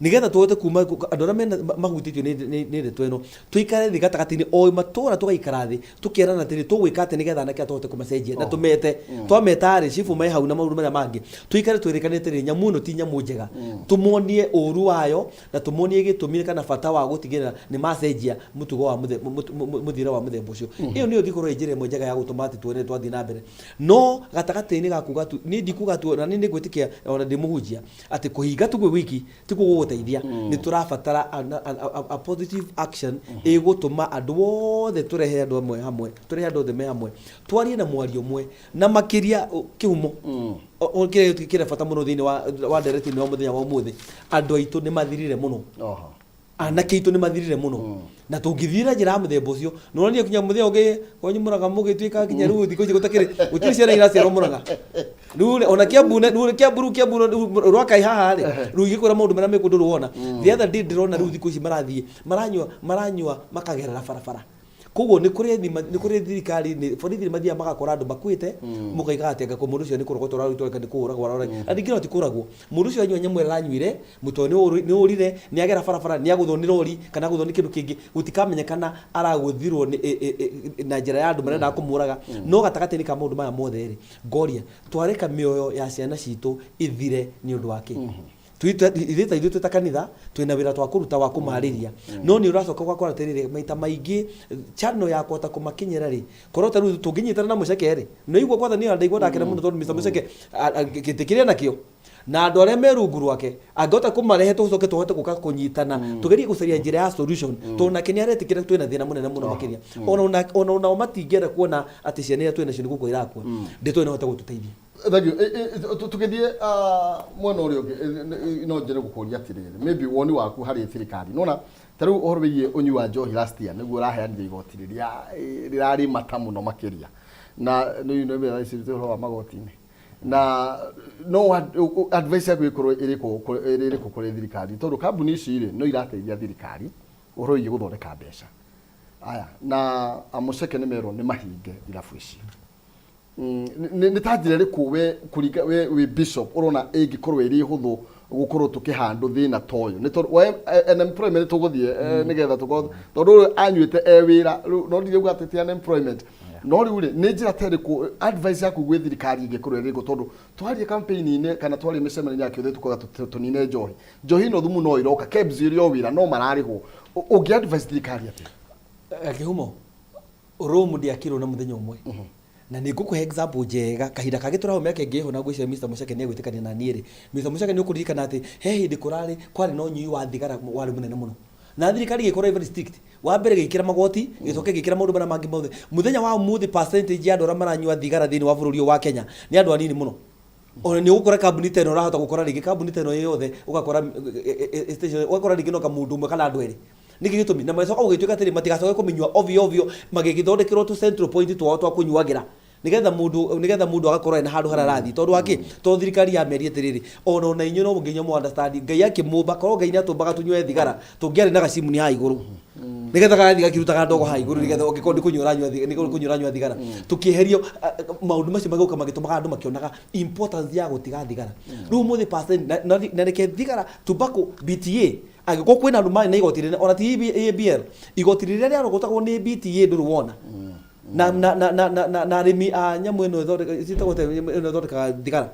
nĩgetha tũhote kuma andũ arĩa mena mahutĩtio nĩ ndeto ĩno, tũikare thĩ gatagatĩ-inĩ o matũra tũgaikara thĩ tũkerana atĩrĩ tũgwĩka atĩ nĩgetha anake aya tũhote kũmacenjia na tũmete twameta rĩ cibũ me hau na maũndũ marĩa mangĩ tũikare twĩrĩkanĩte rĩ nyamũ ĩno ti nyamũ njega tũmonie ũru wayo na tũmonie gĩtũmi kana bata wa gũtigĩrĩra nĩ macenjia mũtugo wa mũthiĩre wa mũthemba ũcio. Ĩyo nĩyo ĩngĩkorwo ĩ njĩra ĩmwe njega ya gũtũma atĩ tuone twathiĩ na mbere. No gatagatĩ-inĩ ga kuga tu, niĩ ndikuga tu, na niĩ nĩ ngwĩtĩkia ona ndĩ mũhunjia, atĩ kũhinga tu gwĩ wiki tikuo gũgũteithia. Nĩ tũrabatara a positive action ĩgũtũma andũ othe tũrehe andũ amwe hamwe, tũrehe andũ othe me hamwe, twarie na mwario ũmwe, na makĩria kĩhumo kĩrĩa kĩrĩ bata mũno thĩinĩ wa ndereti ĩno ya mũthenya wa ũmũthĩ, andũ aitũ nĩ mathirire mũno. Anake aitũ nĩ mathirire mũno. Na tũngĩthiĩ na njĩra ya mũthemba ũcio, nĩ ũronire nginya mũthenya ũngĩ kwanyu Mũrang'a mũgĩtuĩka nginya rĩu thikũ ici gũtakĩrĩ, gũtirĩ ciana iraciarwo Mũrang'a. Rĩu rĩ, ona Kiambu rĩu Kiambu rĩu Kiambu rĩu Rwakai haha rĩ, rĩu ingĩkwĩra maũndũ marĩa me kũndũ ndũrĩ wona. The other day ndĩrona rĩu thikũ ici marathiĩ, maranyua, maranyua makagerera barabara. Koguo nĩ kũrĩ thima, nĩ kũrĩ thirikari, nĩ borithi nĩ mathiaga magakora andũ makuĩte, mũkaiga atĩ anga mũndũ ũcio nĩ kũrogotwo ararutwo anga nĩ kũũragwo aroragwo. Na ningĩ no ti kũragwo. Mũndũ ũcio anyua nyamũ ĩrĩa aranyuire, mũtwe nĩ ũrire, nĩ agera barabara, nĩ agũthwo nĩ rori, kana agũthwo nĩ kĩndũ kĩngĩ, gũtikamenyekana aragũthirwo nĩ na njĩra ya andũ marendaga kũmũraga. No gatagatĩ-inĩ ka maũndũ maya mothe rĩ, ngoria, twareka mĩoyo ya ciana citũ ĩthire nĩ ũndũ wa kĩ? Ithuĩ ta ithuĩ twĩ ta kanitha twĩna wĩra twa kũruta wa kũmarĩria no nĩ ũracoka ũgakora atĩrĩrĩ maita maingĩ channel ya kũhota kũmakinyĩra rĩ korwo ta rĩu tũngĩnyitana na Mũceke rĩ nĩ ũigua kwatha niĩ ndaigua ndakena mũno tondũ Mr Mũceke gĩtĩ kĩrĩa nakĩo na andũ arĩa me rungu rwake angĩhota kũmarehe tũcoke tũhote gũka kũnyitana tũgerie gũcaria njĩra ya solution tondũ nake nĩ aretĩkĩra twĩna thĩna mũnene mũno makĩria ona onao matingĩenda kuona atĩ ciana iria twĩ nacio nĩ gũkua irakua ndeto ĩno no ĩhote gũtũteithia. Thank you. Tũgĩthiĩ mwena ũrĩa ũngĩ, no njende gũkũria atĩrĩrĩ, maybe woni waku harĩ thirikari. Nĩwona ta rĩu ũhoro wĩgiĩ ũnyui wa njohi last year nĩguo ũraheanire igoti rĩrĩa rĩrarĩ mata mũno makĩria. Na nĩ nĩ thaa ici ũhoro wa magoti-inĩ. Na no advice yaku ĩkorwo ĩrĩkũ ĩrĩkũ kũrĩ thirikari? Tondũ kambuni ici rĩ, no irateithia thirikari ũhoro wĩgiĩ gũthondeka mbeca. Aya, na amũceke nĩ merwo nĩ mahinge irabu ici. Nĩ ta njĩra ĩrĩkũ we kũringa we wĩ bishop ũrona ĩngĩkorwo ĩrĩ hũthũ gũkorwo tũkĩhandũ thĩna ta ũyũ nĩ tondũ we unemployment tũgũthiĩ nĩgetha tũkorwo tondũ ũyũ anyuĩte e wĩra rĩu no ndirauga atĩ ti unemployment no rĩu rĩ nĩ njĩra ta ĩrĩkũ advice yaku gwĩ thirikari ĩngĩkorwo ĩrĩ ĩrĩkũ tondũ twarie campaign-inĩ kana twarie mĩcemanio-inĩ ya kĩũthĩ tukoiga tũnine njohi njohi ĩno thumu no ĩroka KEBS ĩrĩ o wĩra no mararĩhwo ũngĩ advice thirikari atĩa? Kĩhumo Rome ndĩakirwo na mũthenya ũmwe. Na nĩ ngũkũhe example njega, kahinda kangĩ tũraho mĩaka ĩngĩ ĩho na ngwĩciria Mr. Mũceke nĩ egwĩtĩkania na niĩ rĩ, Mr. Mũceke nĩ ũkũririkana atĩ he hĩndĩ kũrarĩ, kwarĩ na ũnyui wa thigara warĩ mũnene mũno. Na thirikari ĩgĩkorwo ĩ very strict. Wa mbere ĩgĩkĩra magoti, ĩgĩcoka ĩgĩkĩra maũndũ marĩa mangĩ mothe. Mũthenya wa ũmũthĩ percentage ya andũ arĩa maranyua thigara thĩinĩ wa bũrũri ũyũ wa Kenya nĩ andũ anini mũno. Ona nĩ ũgũkora kambuni ta ĩno ũrahota gũkora rĩngĩ kambuni ta ĩno ĩ yothe ũgakora station ũgakora rĩngĩ no kamũndũ ũmwe kana andũ erĩ. Nĩkĩ gĩtũmi? Na magĩcoka gũgĩtuĩka atĩrĩ matigacoke kũmĩnyua ovyo ovyo magĩgĩthondekerwo tũ central point twao twa kũnyuagĩra nĩgetha mũndũ nĩgetha mũndũ agakorwo ena handũ harĩa arathiĩ tondũ wa kĩ? Tondũ thirikari yameria atĩrĩrĩ ona ona inyuĩ no nginya mũ understand Ngai akĩmũmba korwo Ngai nĩ atũmbaga tũnyue thigara tũngĩarĩ na gacimuni haha igũrũ. Nĩgetha gagathiĩ gakĩrutaga ndogo haha igũrũ, nĩgetha ũngĩkorwo nĩ kũnyua ũranyua nĩ kũnyua ũranyua thigara. Tũkĩeherio maũndũ macio magĩũka magĩtũmaga andũ makĩonaga importance ya gũtiga thigara. Rĩu ũmũthĩ percent na reke thigara, tobacco, BTA, angĩkorwo kwĩna andũ marĩ na igoti rĩnene, ona ti EABL, igoti rĩrĩa rĩarogotagwo nĩ BTA ndũrĩ wona. Na arĩmi a nyamũ ĩno ciĩtagwo atĩa, nyamũ ĩno ĩthondekaga thigara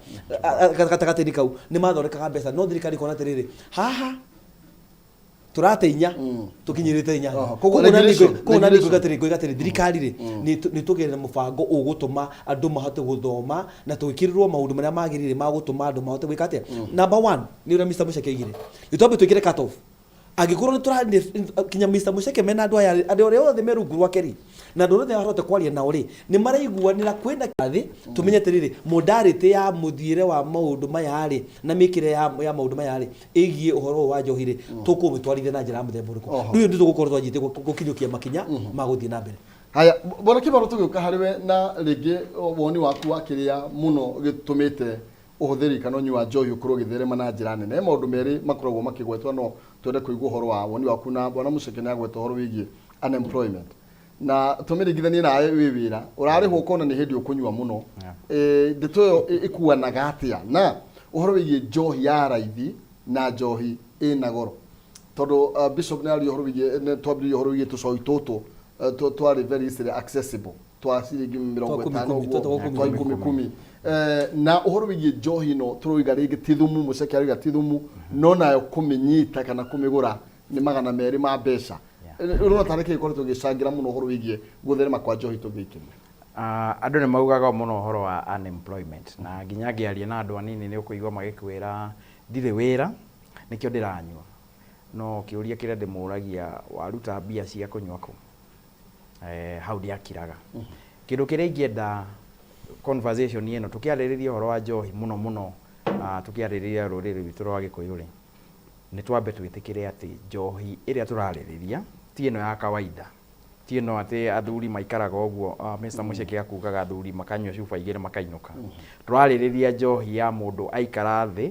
gatagatĩ-inĩ kau nĩ mathondekaga mbeca, no thirikari ĩkona atĩrĩrĩ, haha tũrate inya, tũkinyĩrĩte inya. Oho, koguo na regulation, koguo na regulation. Ngoiga atĩrĩ, thirikari rĩ, nĩ tũgĩe na mũbango ũgũtũma andũ mahote gũthoma na twĩkĩrĩrwo maũndũ marĩa magĩrĩire ma gũtũma andũ mahote gwĩka atĩa. Number one nĩ ũrĩa Mr. Mucheke oigire, nĩ twambe twĩkĩre cut off. Angĩkorwo nĩ tũra kinya Mr. Mucheke mena andũ aya, andũ arĩa othe me rungu rwake rĩ, na andũ othe ahote kwaria nao rĩ, nĩ maraiguanĩra kwĩna thĩ, tũmenye atĩrĩrĩ, modality ya mũthiĩre wa maũndũ maya rĩ, na mĩkĩre ya maũndũ maya rĩ, ĩgiĩ ũhoro ũyũ wa njohi rĩ, tũkũmĩtwarithia na njĩra ya mũthemba ũrĩkũ. Rĩu nĩ tũgũkorwo twanjĩtie gũkinyũkia makinya ma gũthiĩ na mbere. Haya, bwana Kĩmaro, tũgĩũka harĩ we na rĩngĩ woni waku wa kĩrĩa mũno gĩtũmĩte ũhũthĩri kana ũnyui wa njohi ũkorwo ũgĩtherema na njĩra nene. He maũndũ merĩ makoragwo makĩgwetwo, no twende kũigua ũhoro wa woni waku, na bwana Mũceke nĩ agweta ũhoro wĩgiĩ unemployment, na tũmĩringithanie nawe wĩ wĩra ũrarĩhwo ũkona nĩ hĩndĩ ũkũnyua mũno. Ndeto ĩyo ĩkuanaga atĩa na ũhoro wĩgiĩ njohi ya raithi na njohi ĩna goro? Tondũ Bishop nĩ aria ũhoro wĩgiĩ, nĩ twambĩrĩria ũhoro wĩgiĩ tũcoi tũtũ twarĩ very easily accessible, twa ciringi mĩrongo Twa kumi ĩtano kumi, ũguo, twetagwo kumi twa kumi. ikumi kumi. Na ũhoro wĩgiĩ njohi ĩno tũroiga rĩngĩ ti thumu, Mũceke aroiga ti thumu, no nayo kũmĩnyita kana kũmĩgũra nĩ 200 ma mbeca. Ũrona tarĩ kĩĩ gĩkoretwo gĩgĩcangĩra mũno ũhoro wĩgiĩ gũtherema kwa njohi tũngĩikĩria? Andũ nĩ maugaga mũno ũhoro wa unemployment, na nginya ngĩaria na andũ anini nĩ ũkũigua magĩkwĩra, "Ndirĩ wĩra, nĩkĩo ndĩranyua." No kĩũria kĩrĩa ndĩmũragia, "Waruta mbia cia kũnyua kũ?" Hau ndiakiraga. Kĩndũ kĩrĩa ingĩenda conversation ĩno tũkĩarĩrĩria ũhoro wa njohi mũno mũno, tũkĩarĩrĩria rũrĩrĩ rwitũ rwa Gĩkũyũ rĩ, nĩ twambe twĩtĩkĩre atĩ njohi ĩrĩa tũrarĩrĩria ti ĩno ya kawaida, ti ĩno atĩ athuri maikaraga ũguo, Mr. Mucheke akugaga athuri makanyua cuba igĩrĩ makainũka. Tũrarĩrĩria njohi ya mũndũ aikara thĩ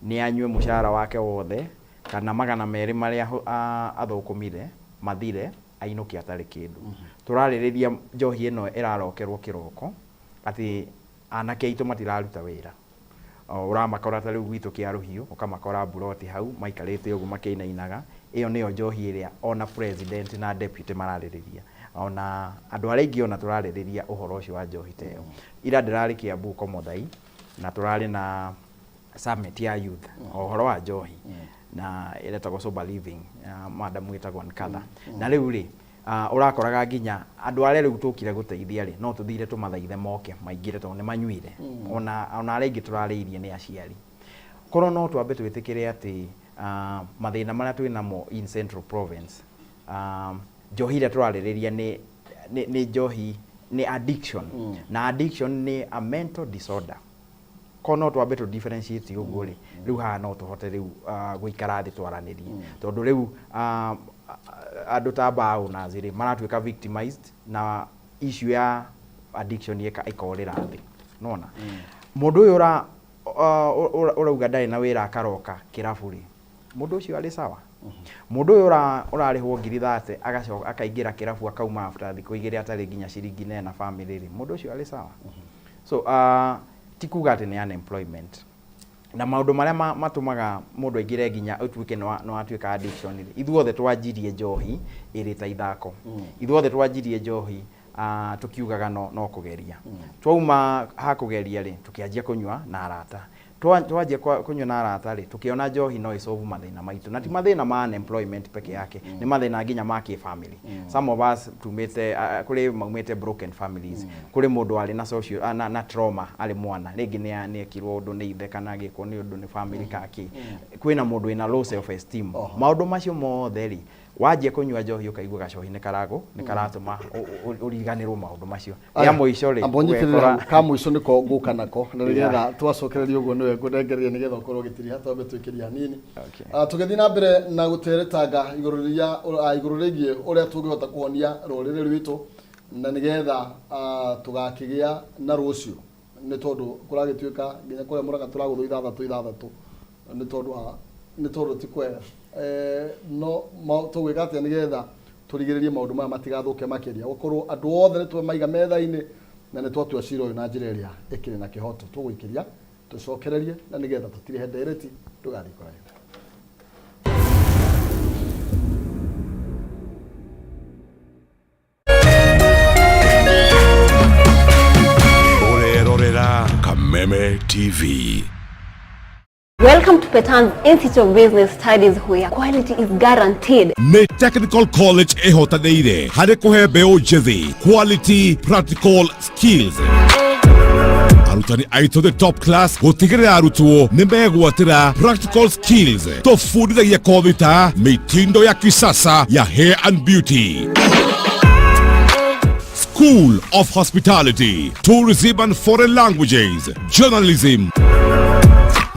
nĩ anyue mũcara wake wothe kana 200 marĩa athũkũmire mathire, ainũke atarĩ kĩndũ. Tũrarĩrĩria njohi ĩno ĩrarokerwo kĩroko atĩ anake aitũ matiraruta wĩra. Ũramakora ta rĩu gwitũ kĩa rũhiũ, ũkamakora mburoti hau maikarĩte ũguo makĩinainaga. Ĩyo nĩyo njohi ĩrĩa ona president na deputy mararĩrĩria, ona andũ arĩa aingĩ ona tũrarĩrĩria ũhoro ũcio wa njohi ta ĩyo. Ira ndĩrarĩ Kiambu Komothai na tũrarĩ na summit ya youth o ũhoro wa njohi na ĩretagwo sober living, madam wĩtagwo Nkatha. Na rĩu rĩ, ũrakoraga nginya andũ arĩa rĩu tũkire gũteithia rĩ, no tũthire tũmathaithe moke maingĩre tondũ nĩ manyuire. Ona arĩa aingĩ tũrarĩirie nĩ aciari. Korwo no twambe twĩtĩkĩre atĩ mathĩna marĩa twĩ namo in Central Province, njohi ĩrĩa tũrarĩrĩria nĩ njohi, nĩ addiction, na addiction nĩ a mental disorder. Korwo no twambe tũ differentiate ũguo rĩ, rĩu haha no tũhote rĩu gũikara thĩ twaranĩrie, tondũ rĩu andũ ta bar owners rĩ, maratuĩka victimized na issue ya addiction ĩkorĩra thĩ. Nona mũndũ ũyũ ũrauga ndarĩ na wĩra akaroka kĩrabu rĩ, mũndũ ũcio arĩ sawa? Mũndũ ũyũ ũrarĩhwo ngiri 30 agacoka akaingĩra kĩrabu akauma after thikũ 2 atarĩ nginya ciringi nena family rĩ, mũndũ ũcio arĩ sawa? So ti kuga atĩ nĩ unemployment na maũndũ marĩa matũmaga mũndũ aingĩre nginya ũtuĩke nĩ watuĩka addiction rĩ, ithuothe twanjirie njohi ĩrĩ ta ithako. Ithuothe twanjirie njohi tukiugaga no kũgeria. Twauma ha kũgeria rĩ, tũkĩanjia kũnyua na arata. Twanjia kũnyua na arata rĩ, tũkĩona njohi no ĩsolve mathĩna maitũ, na ti mathĩna ma unemployment peke yake, nĩ mathĩna nginya ma kĩbamĩrĩ. Some of us tumĩte, kũrĩ maumĩte broken families, kũrĩ mũndũ warĩ na social na trauma arĩ mwana, rĩngĩ nĩ ekirwo ũndũ nĩ ithe kana agĩkwo nĩ ũndũ nĩ family kaki, kwĩna mũndũ wĩna low self esteem. Maũndũ macio mothe rĩ, wanjia kũnyua njohi ũkaigua gacohi nĩ karago nĩ karatũma ũriganĩrwo maũndũ macio. Rĩa mũico rĩ, Amba ũnyitĩrĩre ũgekora hau, ka mũico nĩko ngũka nako, na nĩgetha twacokereria ũguo nĩwe ngũnengereria nĩgetha ũkorwo ũgĩtiriha, twambe twĩkĩrie hanini. Tũgĩthiĩ na mbere na gũteretanga igũrũ rĩgiĩ ũrĩa tũngĩhota kũhonia rũrĩrĩ rwitũ na nĩgetha tũgakĩgĩa na rũciũ, nĩ tondũ kũragĩtuĩka nginya kũrĩa mũraka tũragũthwo ithathatũ ithathatũ nĩ tondũ ti kwega. No tũgwĩka atĩa nĩgetha Tũrigĩrĩrie maũndũ maya matigathũke makĩria, gũkorwo andũ othe nĩ twamaiga metha-inĩ na nĩ twatua cira ũyũ na njĩra ĩrĩa ĩkĩrĩ na kĩhoto. Tũgũikĩria tũcokererie na nĩgetha tũtirihe ndereti. Ndũgathiĩ kũraihu. Ũrerorera Kameme TV. Welcome to Petan's Institute of Business Studies, where quality is guaranteed. Nĩ Technical College ĩhotanĩire harĩ kũhe mbeũ njĩthĩ quality practical skills. Arutani aitũ the top class gũtigĩrĩra arutwo nĩ megwatĩra practical skills. Tũbundithagia kothi ta mitindo ya kisasa ya hair and beauty, School of Hospitality, Tourism and Foreign Languages, Journalism,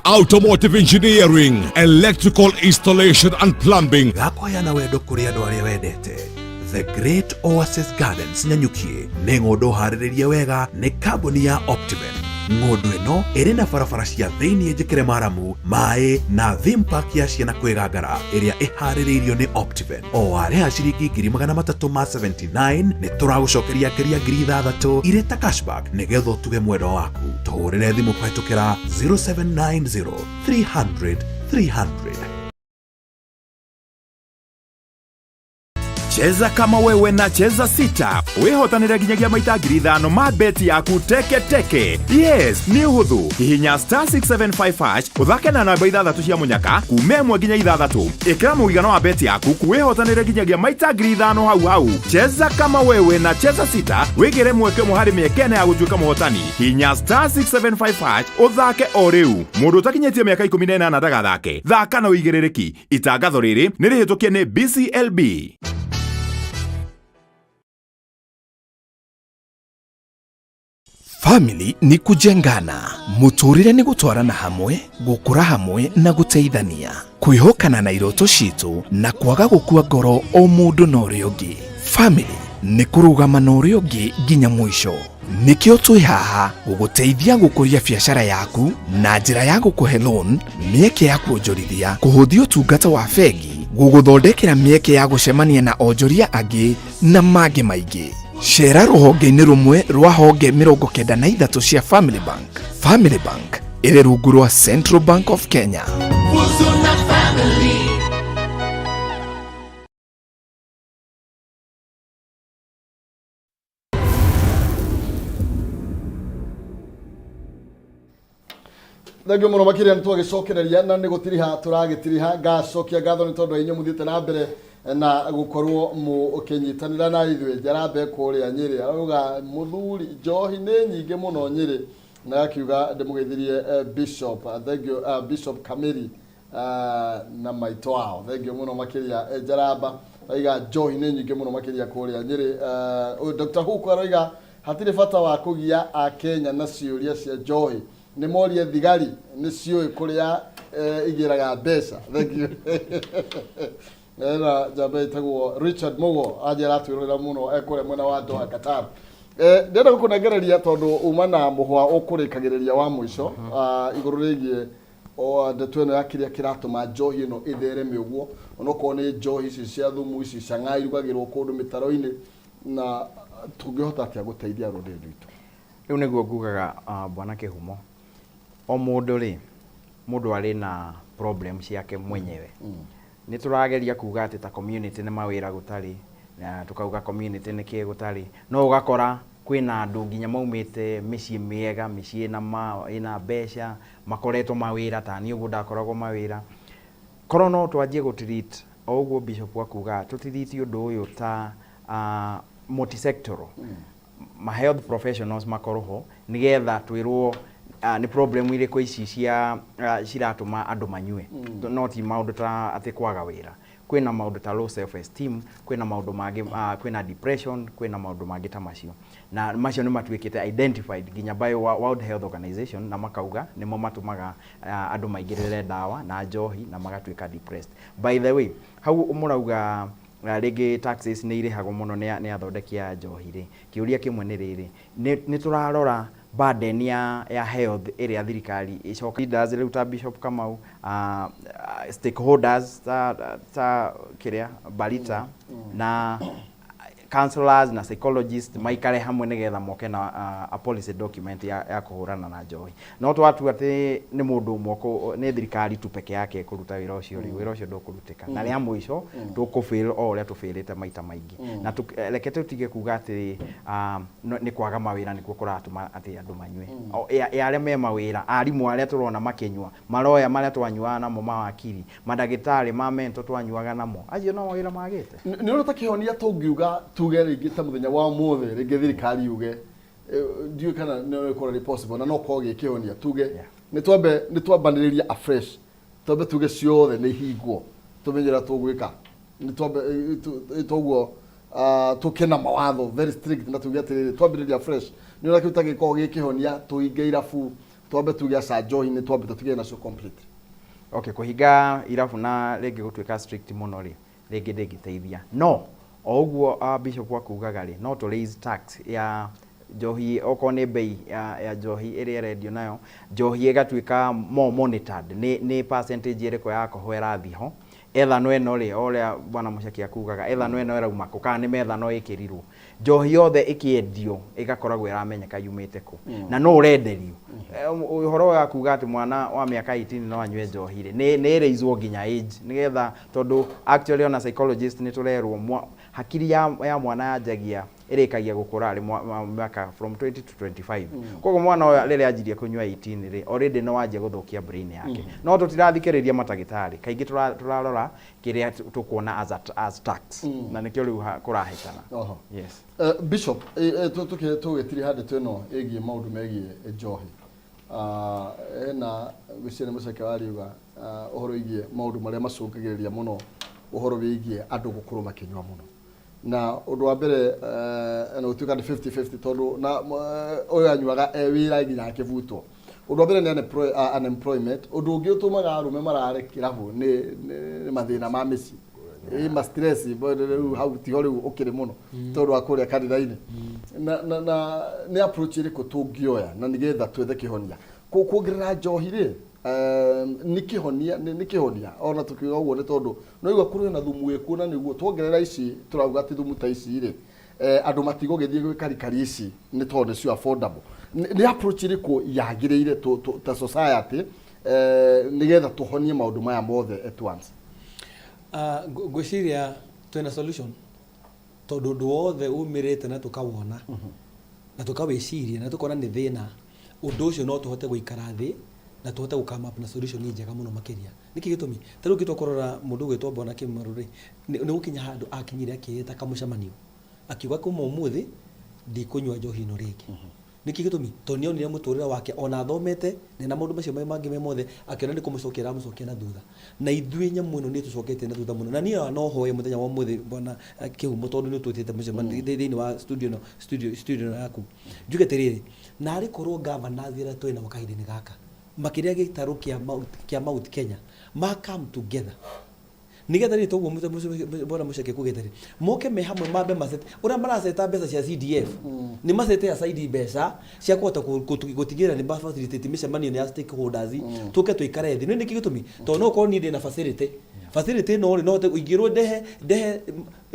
Automotive Engineering, Electrical Installation and Plumbing. Gakũheana wendo kũrĩ andũ arĩa wendete. The Great Oasis Gardens Nanyuki nĩ ng'ũndũ harĩrĩrie wega nĩ kambuni ya Optiven. Ng'ũndũ ĩno ĩrĩ na barabara cia thĩinĩ njĩkĩre maramu, maĩ na theme park ya ciana kwĩgangara ĩrĩa ĩharĩrĩirio nĩ Optiven. O warĩha ciringi 379,000 nĩ tũragũcokeria ngeria 6,000 irĩ ta cashback nĩgetha ũtuge mwendwa waku. Tũhũrĩre thimũ kũhetũkĩra 0790 300 300. Cheza kama wewe na Cheza Sita wĩhotanĩre nginyagia maita 5,000 ma beti yaku teke teke. Yes, nĩ ũhũthũ. Hihinya star 675 hash, ũthake na namba ithathatũ cia mũnyaka kuma 1 nginya 6. Ĩkĩra mũigana wa beti yaku, wĩhotanĩre nginyagia maita 5,000 hau hau. Cheza kama wewe na Cheza Sita, wĩgĩre mweke ũmwe harĩ mĩeke 4 ya gũtuĩka mũhotani. Hihinya star 675 hash ũthake o rĩu. Mũndũ ũtakinyĩtie mĩaka 18 ndagathake. Thaka na ũigĩrĩrĩki. Itangatho rĩrĩ nĩ rĩhĩtũkie nĩ BCLB. Family ni kujengana, muturire ni gutwarana hamwe, gukura hamwe na guteithania, kwihokana na iroto citu na kwaga gukua ngoro o mundu na uria ungi. Family ni kurugama na uria ungi nginya mwisho. Nikio twi haha guguteithia gukuria biacara yaku na njira ya gukuhe loan, mieke ya kuonjorithia, kuhuthia utungata wa bengi, guguthondekera mieke ya gucemania na onjoria angi na mangi maingi. Cera rũhonge-inĩ rũmwe rwa honge 93 cia Family Bank. Family Bank ĩrĩ rungu rwa Central Bank of Kenya. Thengio mũno makĩria. Nĩ twagĩcokereria na nĩ gũtiriha tũragĩtiriha. Ngacokia ngatho nĩ tondũ inyuĩ mũthiĩte na mbere na gũkorwo mũkĩnyitanĩra na ithuĩ. Njarambe kũrĩa Nyĩrĩ arauga mũthuri njohi nĩ nyingĩ mũno Nyĩrĩ, na akiuga ndĩmũgeithirie Bishop. Thengio Bishop Kamiri na maitũ wao. Thengio mũno makĩria. Njaramba aiga njohi nĩ nyingĩ mũno makĩria kũrĩa Nyĩrĩ. Ũyũ Dr. Huku aroiga hatirĩ bata wa kũgia Akenya na ciũria cia njohi, nĩ morie thigari nĩ ciũĩ kũrĩa igĩraga mbeca. Thank you. Ena njamba ĩtagwo Richard Mugo anjĩ aratwĩrorera mũno ekũrĩa mwena wa Doha, Qatar. Ndĩrenda gũkũnengereria tondũ uma na mũhwa ũkũrĩkagĩrĩria wa mũico igũrũ rĩgiĩ o ndeto ĩno ya kĩrĩa kĩratũma njohi ĩno ĩthereme ũguo, onokorwo nĩ njohi ici cia thumu, ici cang'aa irugagĩrwo kũndũ mĩtaro-inĩ, na tũngĩhota atĩa gũteithia rũrĩrĩ rwitũ? Rĩu nĩguo ngugaga, bwana Kĩhumo, o mũndũ rĩ, mũndũ arĩ na problem ciake mwenyewe. Nĩ tũrageria kuga atĩ ta community nĩ mawĩra gũtarĩ, na tukauga community nĩ kĩ gũtarĩ, no ũgakora kwĩna andũ nginya maumĩte mĩciĩ mĩega, mĩciĩ ĩna mbeca, makoretwo mawĩra ta niĩ ũguo ndakoragwo mawĩra. Korwo no twanjie gũ treat o ũguo Bishop akuga, tũtiriti ũndũ ũyũ ta multisectoral, ma health professionals makorwo ho nigetha twĩrwo nĩ problem irĩkũ ici cia ciratũma andũ manyue. No ti maũndũ ta atĩ kwaga wĩra, kwĩna maũndũ ta low self esteem, kwĩna maũndũ mangĩ, kwĩna depression, kwĩna maũndũ mangĩ ta macio, na macio nĩ matuĩkĩte identified nginya by World Health Organization, na makauga nĩmo matũmaga andũ maingĩrĩre ndawa na njohi na magatuĩka depressed. By the way, hau mũrauga rĩngĩ taxes nĩ irĩhagwo mũno nĩ athondeki a njohi rĩ, kĩũria kĩmwe nĩ rĩrĩ, nĩ tũrarora Burden ya, ya health ĩrĩa thirikari ĩcoka leaders rĩu ta Bishop Kamau, stakeholders ta kĩrĩa Barita na counselors na psychologists maikare hamwe nĩgetha moke na a policy document ya kũhũrana na njohi. No twatua atĩ nĩ mũndũ ũmwe nĩ thirikari tu peke yake ĩkũruta wĩra ũcio rĩ, wĩra ũcio ndũkũrutĩka na rĩa mũico tũkũfail o ũrĩa tũfailĩte maita maingĩ. Na reke tũtige kuga atĩ nĩ kwaga mawĩra nĩkuo kũratũma atĩ andũ manyue. Ya arĩa me mawĩra, arimũ arĩa tũrona makĩnyua maroya marĩa twanyuaga namo, mawakiri, mandagĩtarĩ ma mental twanyuaga namo, acio no mawĩra magĩte. Nĩ ũrona ta kĩhonia tũngiuga tuge rĩngĩ ta mũthenya wa ũmũthĩ rĩngĩ thirikari yuge, ndiũĩ kana nĩ ĩkorwo ĩrĩ possible na no korwo gĩ kĩhonia, tuge nĩ twambe nĩ twambanĩrĩria afresh, twambe tuge ciothe nĩ ihingwo, tũmenye ũrĩa tũgwĩka, nĩ twambe toguo tũke na mawatho very strict na tuge atĩrĩrĩ, twambĩrĩria fresh. Nĩ ũrĩa kĩu ta gĩkorwo gĩ kĩhonia, tũhinge irabu, twambe tuge aca, njohi nĩ twambe tũtigane nacio complete? Okay, kũhinga irabu na rĩngĩ gũtuĩka strict mũno rĩ, rĩngĩ ndĩngĩteithia. No o ũguo Bishop akugaga rĩ, no tũ raise tax ya njohi, okorwo nĩ bei ya njohi ĩrĩa ĩrendio, nayo njohi ĩgatuĩka more monitored, nĩ percentage ĩrĩkũ ya alcohol ĩrathiĩ ho, ethanol ĩno rĩ, o ũrĩa bwana Mũceki akugaga, ethanol ĩno ĩrauma kũ, kana nĩ methanol ĩkĩrirwo. Njohi yothe ĩkĩendio ĩgakoragwo ĩramenyeka yumĩte kũ na no ũrenderio. Ũhoro wa kuga atĩ mwana wa mĩaka 18 no anyue njohi rĩ, nĩ ĩraiswo nginya age nĩgetha, tondũ actually ona psychologist nĩ tũrerwo hakiri ya mwana yanjagia ĩrĩkagia gũkũra arĩ mĩaka from 20 to 25. Koguo mwana ũyũ rĩrĩa anjirie kũnyua 18 rĩ, already no wanjia gũthũkia brain yake. No tũtirathikĩrĩria matagĩtarĩ kaingĩ, tũrarora kĩrĩa tũkuona as tax, na nĩkĩo rĩu kũrahĩtana. Yes. Bishop, tũgĩtiriha ndeto ĩno ĩgiĩ maũndũ megiĩ njohi, hena gwĩciria nĩ Mũceke wariuga ũhoro wĩgiĩ maũndũ marĩa macũngagĩrĩria mũno ũhoro wĩgiĩ andũ gũkorwo makĩnyua mũno. Na ũndũ wa mbere, na gũtuĩka nĩ 50-50, tondũ na ũyũ anyuaga e wĩra nginya akĩbutwo. Ũndũ wa mbere nĩ unemployment. Ũndũ ũngĩ ũtũmaga arũme marare kĩrabu nĩ mathĩna ma mĩciĩ, ĩ ma stress bo rĩu hau tiho rĩu ũkĩrĩ mũno tondũ wa kũrĩa kanitha-inĩ. Na nĩ approach ĩrĩkũ tũngĩoya na nĩgetha twethe kĩhonia? Kuongerera njohi rĩ, nĩ kĩhonia? Nĩ kĩhonia ona tũkiuga ũguo nĩ tondũ no igua kũrĩ na thumu wĩkuo, na nĩguo tuongerera ici tũrauga atĩ thumu ta ici rĩ, andũ matigũgĩthiĩ gwĩkarikari ici nĩ tondũ nĩcio affordable. Nĩ approach ĩrĩkũ yagĩrĩire ta society, nĩgetha tũhonie maũndũ maya mothe at once? Ngwĩciria twĩna solution, tondũ ũndũ wothe umĩrĩte na tũkawona na tũkawĩciria na tũkona nĩ thĩna, ũndũ ũcio no tũhote gũikara thĩ na tũhote gũ come up na solution njega mũno makĩria. Nĩkĩ gĩtũmi? Ta rĩu ũngĩtua kũrora mũndũ ũgwĩtwo Bwana Kĩmaru rĩ, nĩ gũkinya handũ akinyire akĩĩta kamũcemanio akiuga, "Kuma ũmũthĩ ndikũnyua njohi ĩno rĩngĩ." Nĩkĩ gĩtũmi? Tondũ nĩ onire mũtũrĩre wake, ona athomete na maũndũ macio mangĩ me mothe, akĩona nĩ kũmũcokia aramũcokia na thutha. Na ithuĩ nyamũ ĩno nĩ ĩtũcoketie na thutha mũno. Na niĩ no hoe mũthenya wa ũmũthĩ, bwana Kĩhumo, tondũ nĩ ũtwĩtĩte mũcemanio thĩinĩ wa studio ĩno, studio ĩno yaku, njuge atĩrĩrĩ, narĩ korwo governors arĩa twĩ nao kahinda-inĩ gaka makĩria gĩtarũ kĩa Mount Kenya ma come together, nigetha rĩ, toguo bwana Mũceke kugĩte rĩ, moke me hamwe, mambe macete ũrĩa maraceta mbeca cia CDF, nĩ macete aside mbeca cia kũhota gũtigĩrĩra nĩ ma facilitate mĩcemanio ya stakeholders, tũke tũikare thĩ. Nĩ nĩkĩ gĩtũmi? Tondũ no ũkorwo niĩ ndĩna facility ĩno rĩ, no hote ingĩrwo ndehe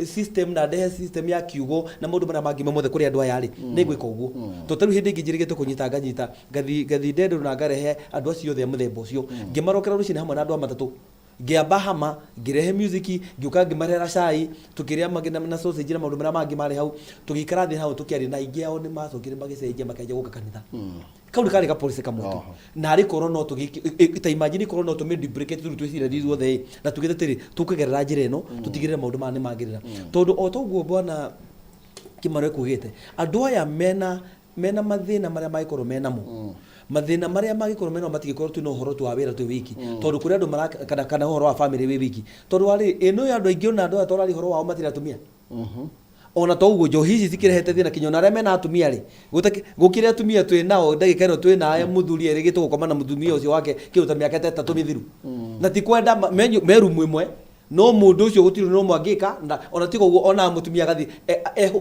system na ndehe system ya kiugo na maũndũ marĩa mangĩ mothe kũrĩ andũ aya rĩ, nĩ ngwĩka ũguo. Tondũ ta rĩu hĩndĩ ĩngĩ njĩrĩgĩte kũnyita, nganyita ngathi Ndendũrũ na ngarehe andũ acio othe a mũthemba ũcio, ngĩmarokera rũcinĩ hamwe na andũ a matatũ, ngĩamba hama, ngĩrehe music, ngĩũka ngĩmarehera cai, tũkĩrĩa mangĩ na sausage na maũndũ marĩa mangĩ marĩ hau, tũgĩikara thĩ hau tũkĩaria, na aingĩ ao nĩ macokire magĩcenjia makĩanjia gũka kanitha. Kau nĩ karĩ ga policy kamwe tu. Na arĩ korwo no tũgĩ ta imagine korwo no tũmĩ duplicate rĩu twĩciria ithuothe ĩ, na tugĩte atĩrĩ, tũkũgerera njĩra ĩno tũtigĩrĩre maũndũ maya nĩ magĩrĩra, tondũ o toguo bwana Kĩmaro ekugĩte, andũ aya mena mathĩna marĩa mangĩkorwo menamo, mathĩna marĩa mangĩkorwo menamo matingĩkorwo tu no ũhoro tu wa wĩra twĩ wiki, tondũ kũrĩ andũ mara kana ũhoro wa family wĩ wiki, tondũ warĩ ĩno ya andũ aingĩ, ona andũ aya tũraria ũhoro wao matirĩ atumia. Ona to ũguo njohi ici cikĩrehete thĩna kinya ona arĩa mena atumia rĩ, gũkĩrĩ atumia twĩ nao ndagĩka ĩno twĩ naye mũthuri erĩgĩte gũkoma na mũtumia ũcio wake kĩndũ ta mĩaka ta 3 mĩthiru, na ti kwenda me rumu ĩmwe. No mũndũ ũcio gũtirĩ no mwangĩka na ona tiga ũguo ona mũtumia agathiĩ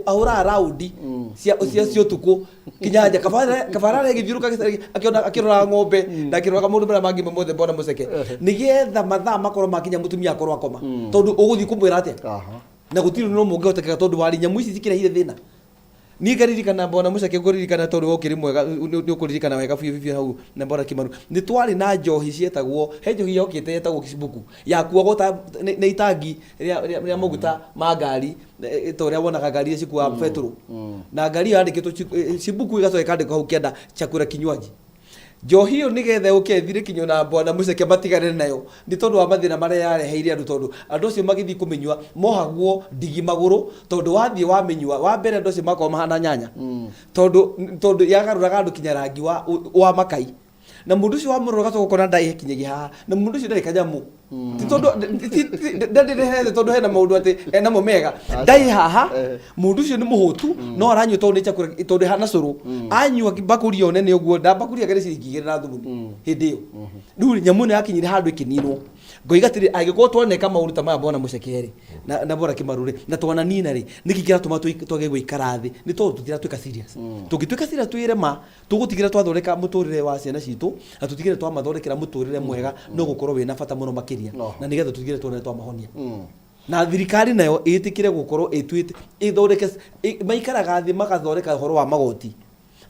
ahũraga raundi cia cia cia ũtukũ kinya nja kabara agĩthiũrũka akĩona akĩroraga ng'ombe na akĩroraga maũndũ marĩa mangĩ mothe mbona mũceke nĩgetha mathaa makorwo makinya mũtumia akorwo akoma tondũ ũgũthiĩ kũmwĩra atĩa na gũtirĩ no mũngĩhotekeka tondũ wari nyamũ ici cikĩrehire thĩna. Niĩ ngaririkana mbona mũceke ngũririkana tondũ ũkĩrĩ mwega nĩ ũkũririkana wega biũ biũ hau na mbona Kĩmaru nĩ twarĩ na njohi cietagwo he njohi yokĩte yetagwo kicibuku yakuagwo ta nĩ itangi rĩa maguta ma ngari ta ũrĩa wonaga ngari iria cikuaga betũrũ na ngari ĩyo yandĩkĩtwo cibuku ĩgacoka ĩkandĩkwo hau kĩanda chakula kinywaji. Njohi ĩyo nĩgetha ĩũke ĩthire kinya ona bwana Mũceke matigane nayo nĩ tondũ wa mathĩna marĩa yareheire andũ tondũ andũ acio magĩthiĩ kũmĩnyua mohagwo ndigi magũrũ tondũ wathiĩ wamĩnyua wa mbere andũ acio makoragwo mahana nyanya tondũ tondũ yagarũraga andũ kinya rangi wa, wa makai na mũndũ ũcio wamũrora ũgacoka ũkona ndarĩ kinyagia haha na mũndũ ũcio ndarĩ kanyamũ ti tondũ ndarĩ tondũ hena maũndũ atĩ enamo mega ndarĩ haha mũndũ ũcio nĩ mũhũtu no aranyua tondũ nĩ chakula tondũ hana cũrũ anyua mbakũri ĩyo nene ũguo na mbakũri yake nĩ ciringi igĩrĩ na thumuni hĩndĩ ĩyo rĩu rĩ, nyamũ ĩno yakinyire handũ ĩkĩninwo ngoiga atĩrĩ angĩkorwo twaneka maũndũ ta maya bwana mũceke rĩ na bwana kĩmaru rĩ na twananina rĩ nĩkĩ kĩratũma twage gũikara thĩ nĩ tondũ tũtiratuĩka serious tũngĩtuĩka serious twĩre ma tũgũtigĩra twathondeka mũtũrĩre wa ciana citũ na tũtigĩre twamathondekera mũtũrĩre mwega no gũkorwo wĩna bata mũno makĩria na nĩgetha tũtigĩre tuone twamahonia na thirikari nayo ĩtĩkĩre gũkorwo ĩtuĩte ĩthondeke maikaraga thĩ magathondeka ũhoro wa magoti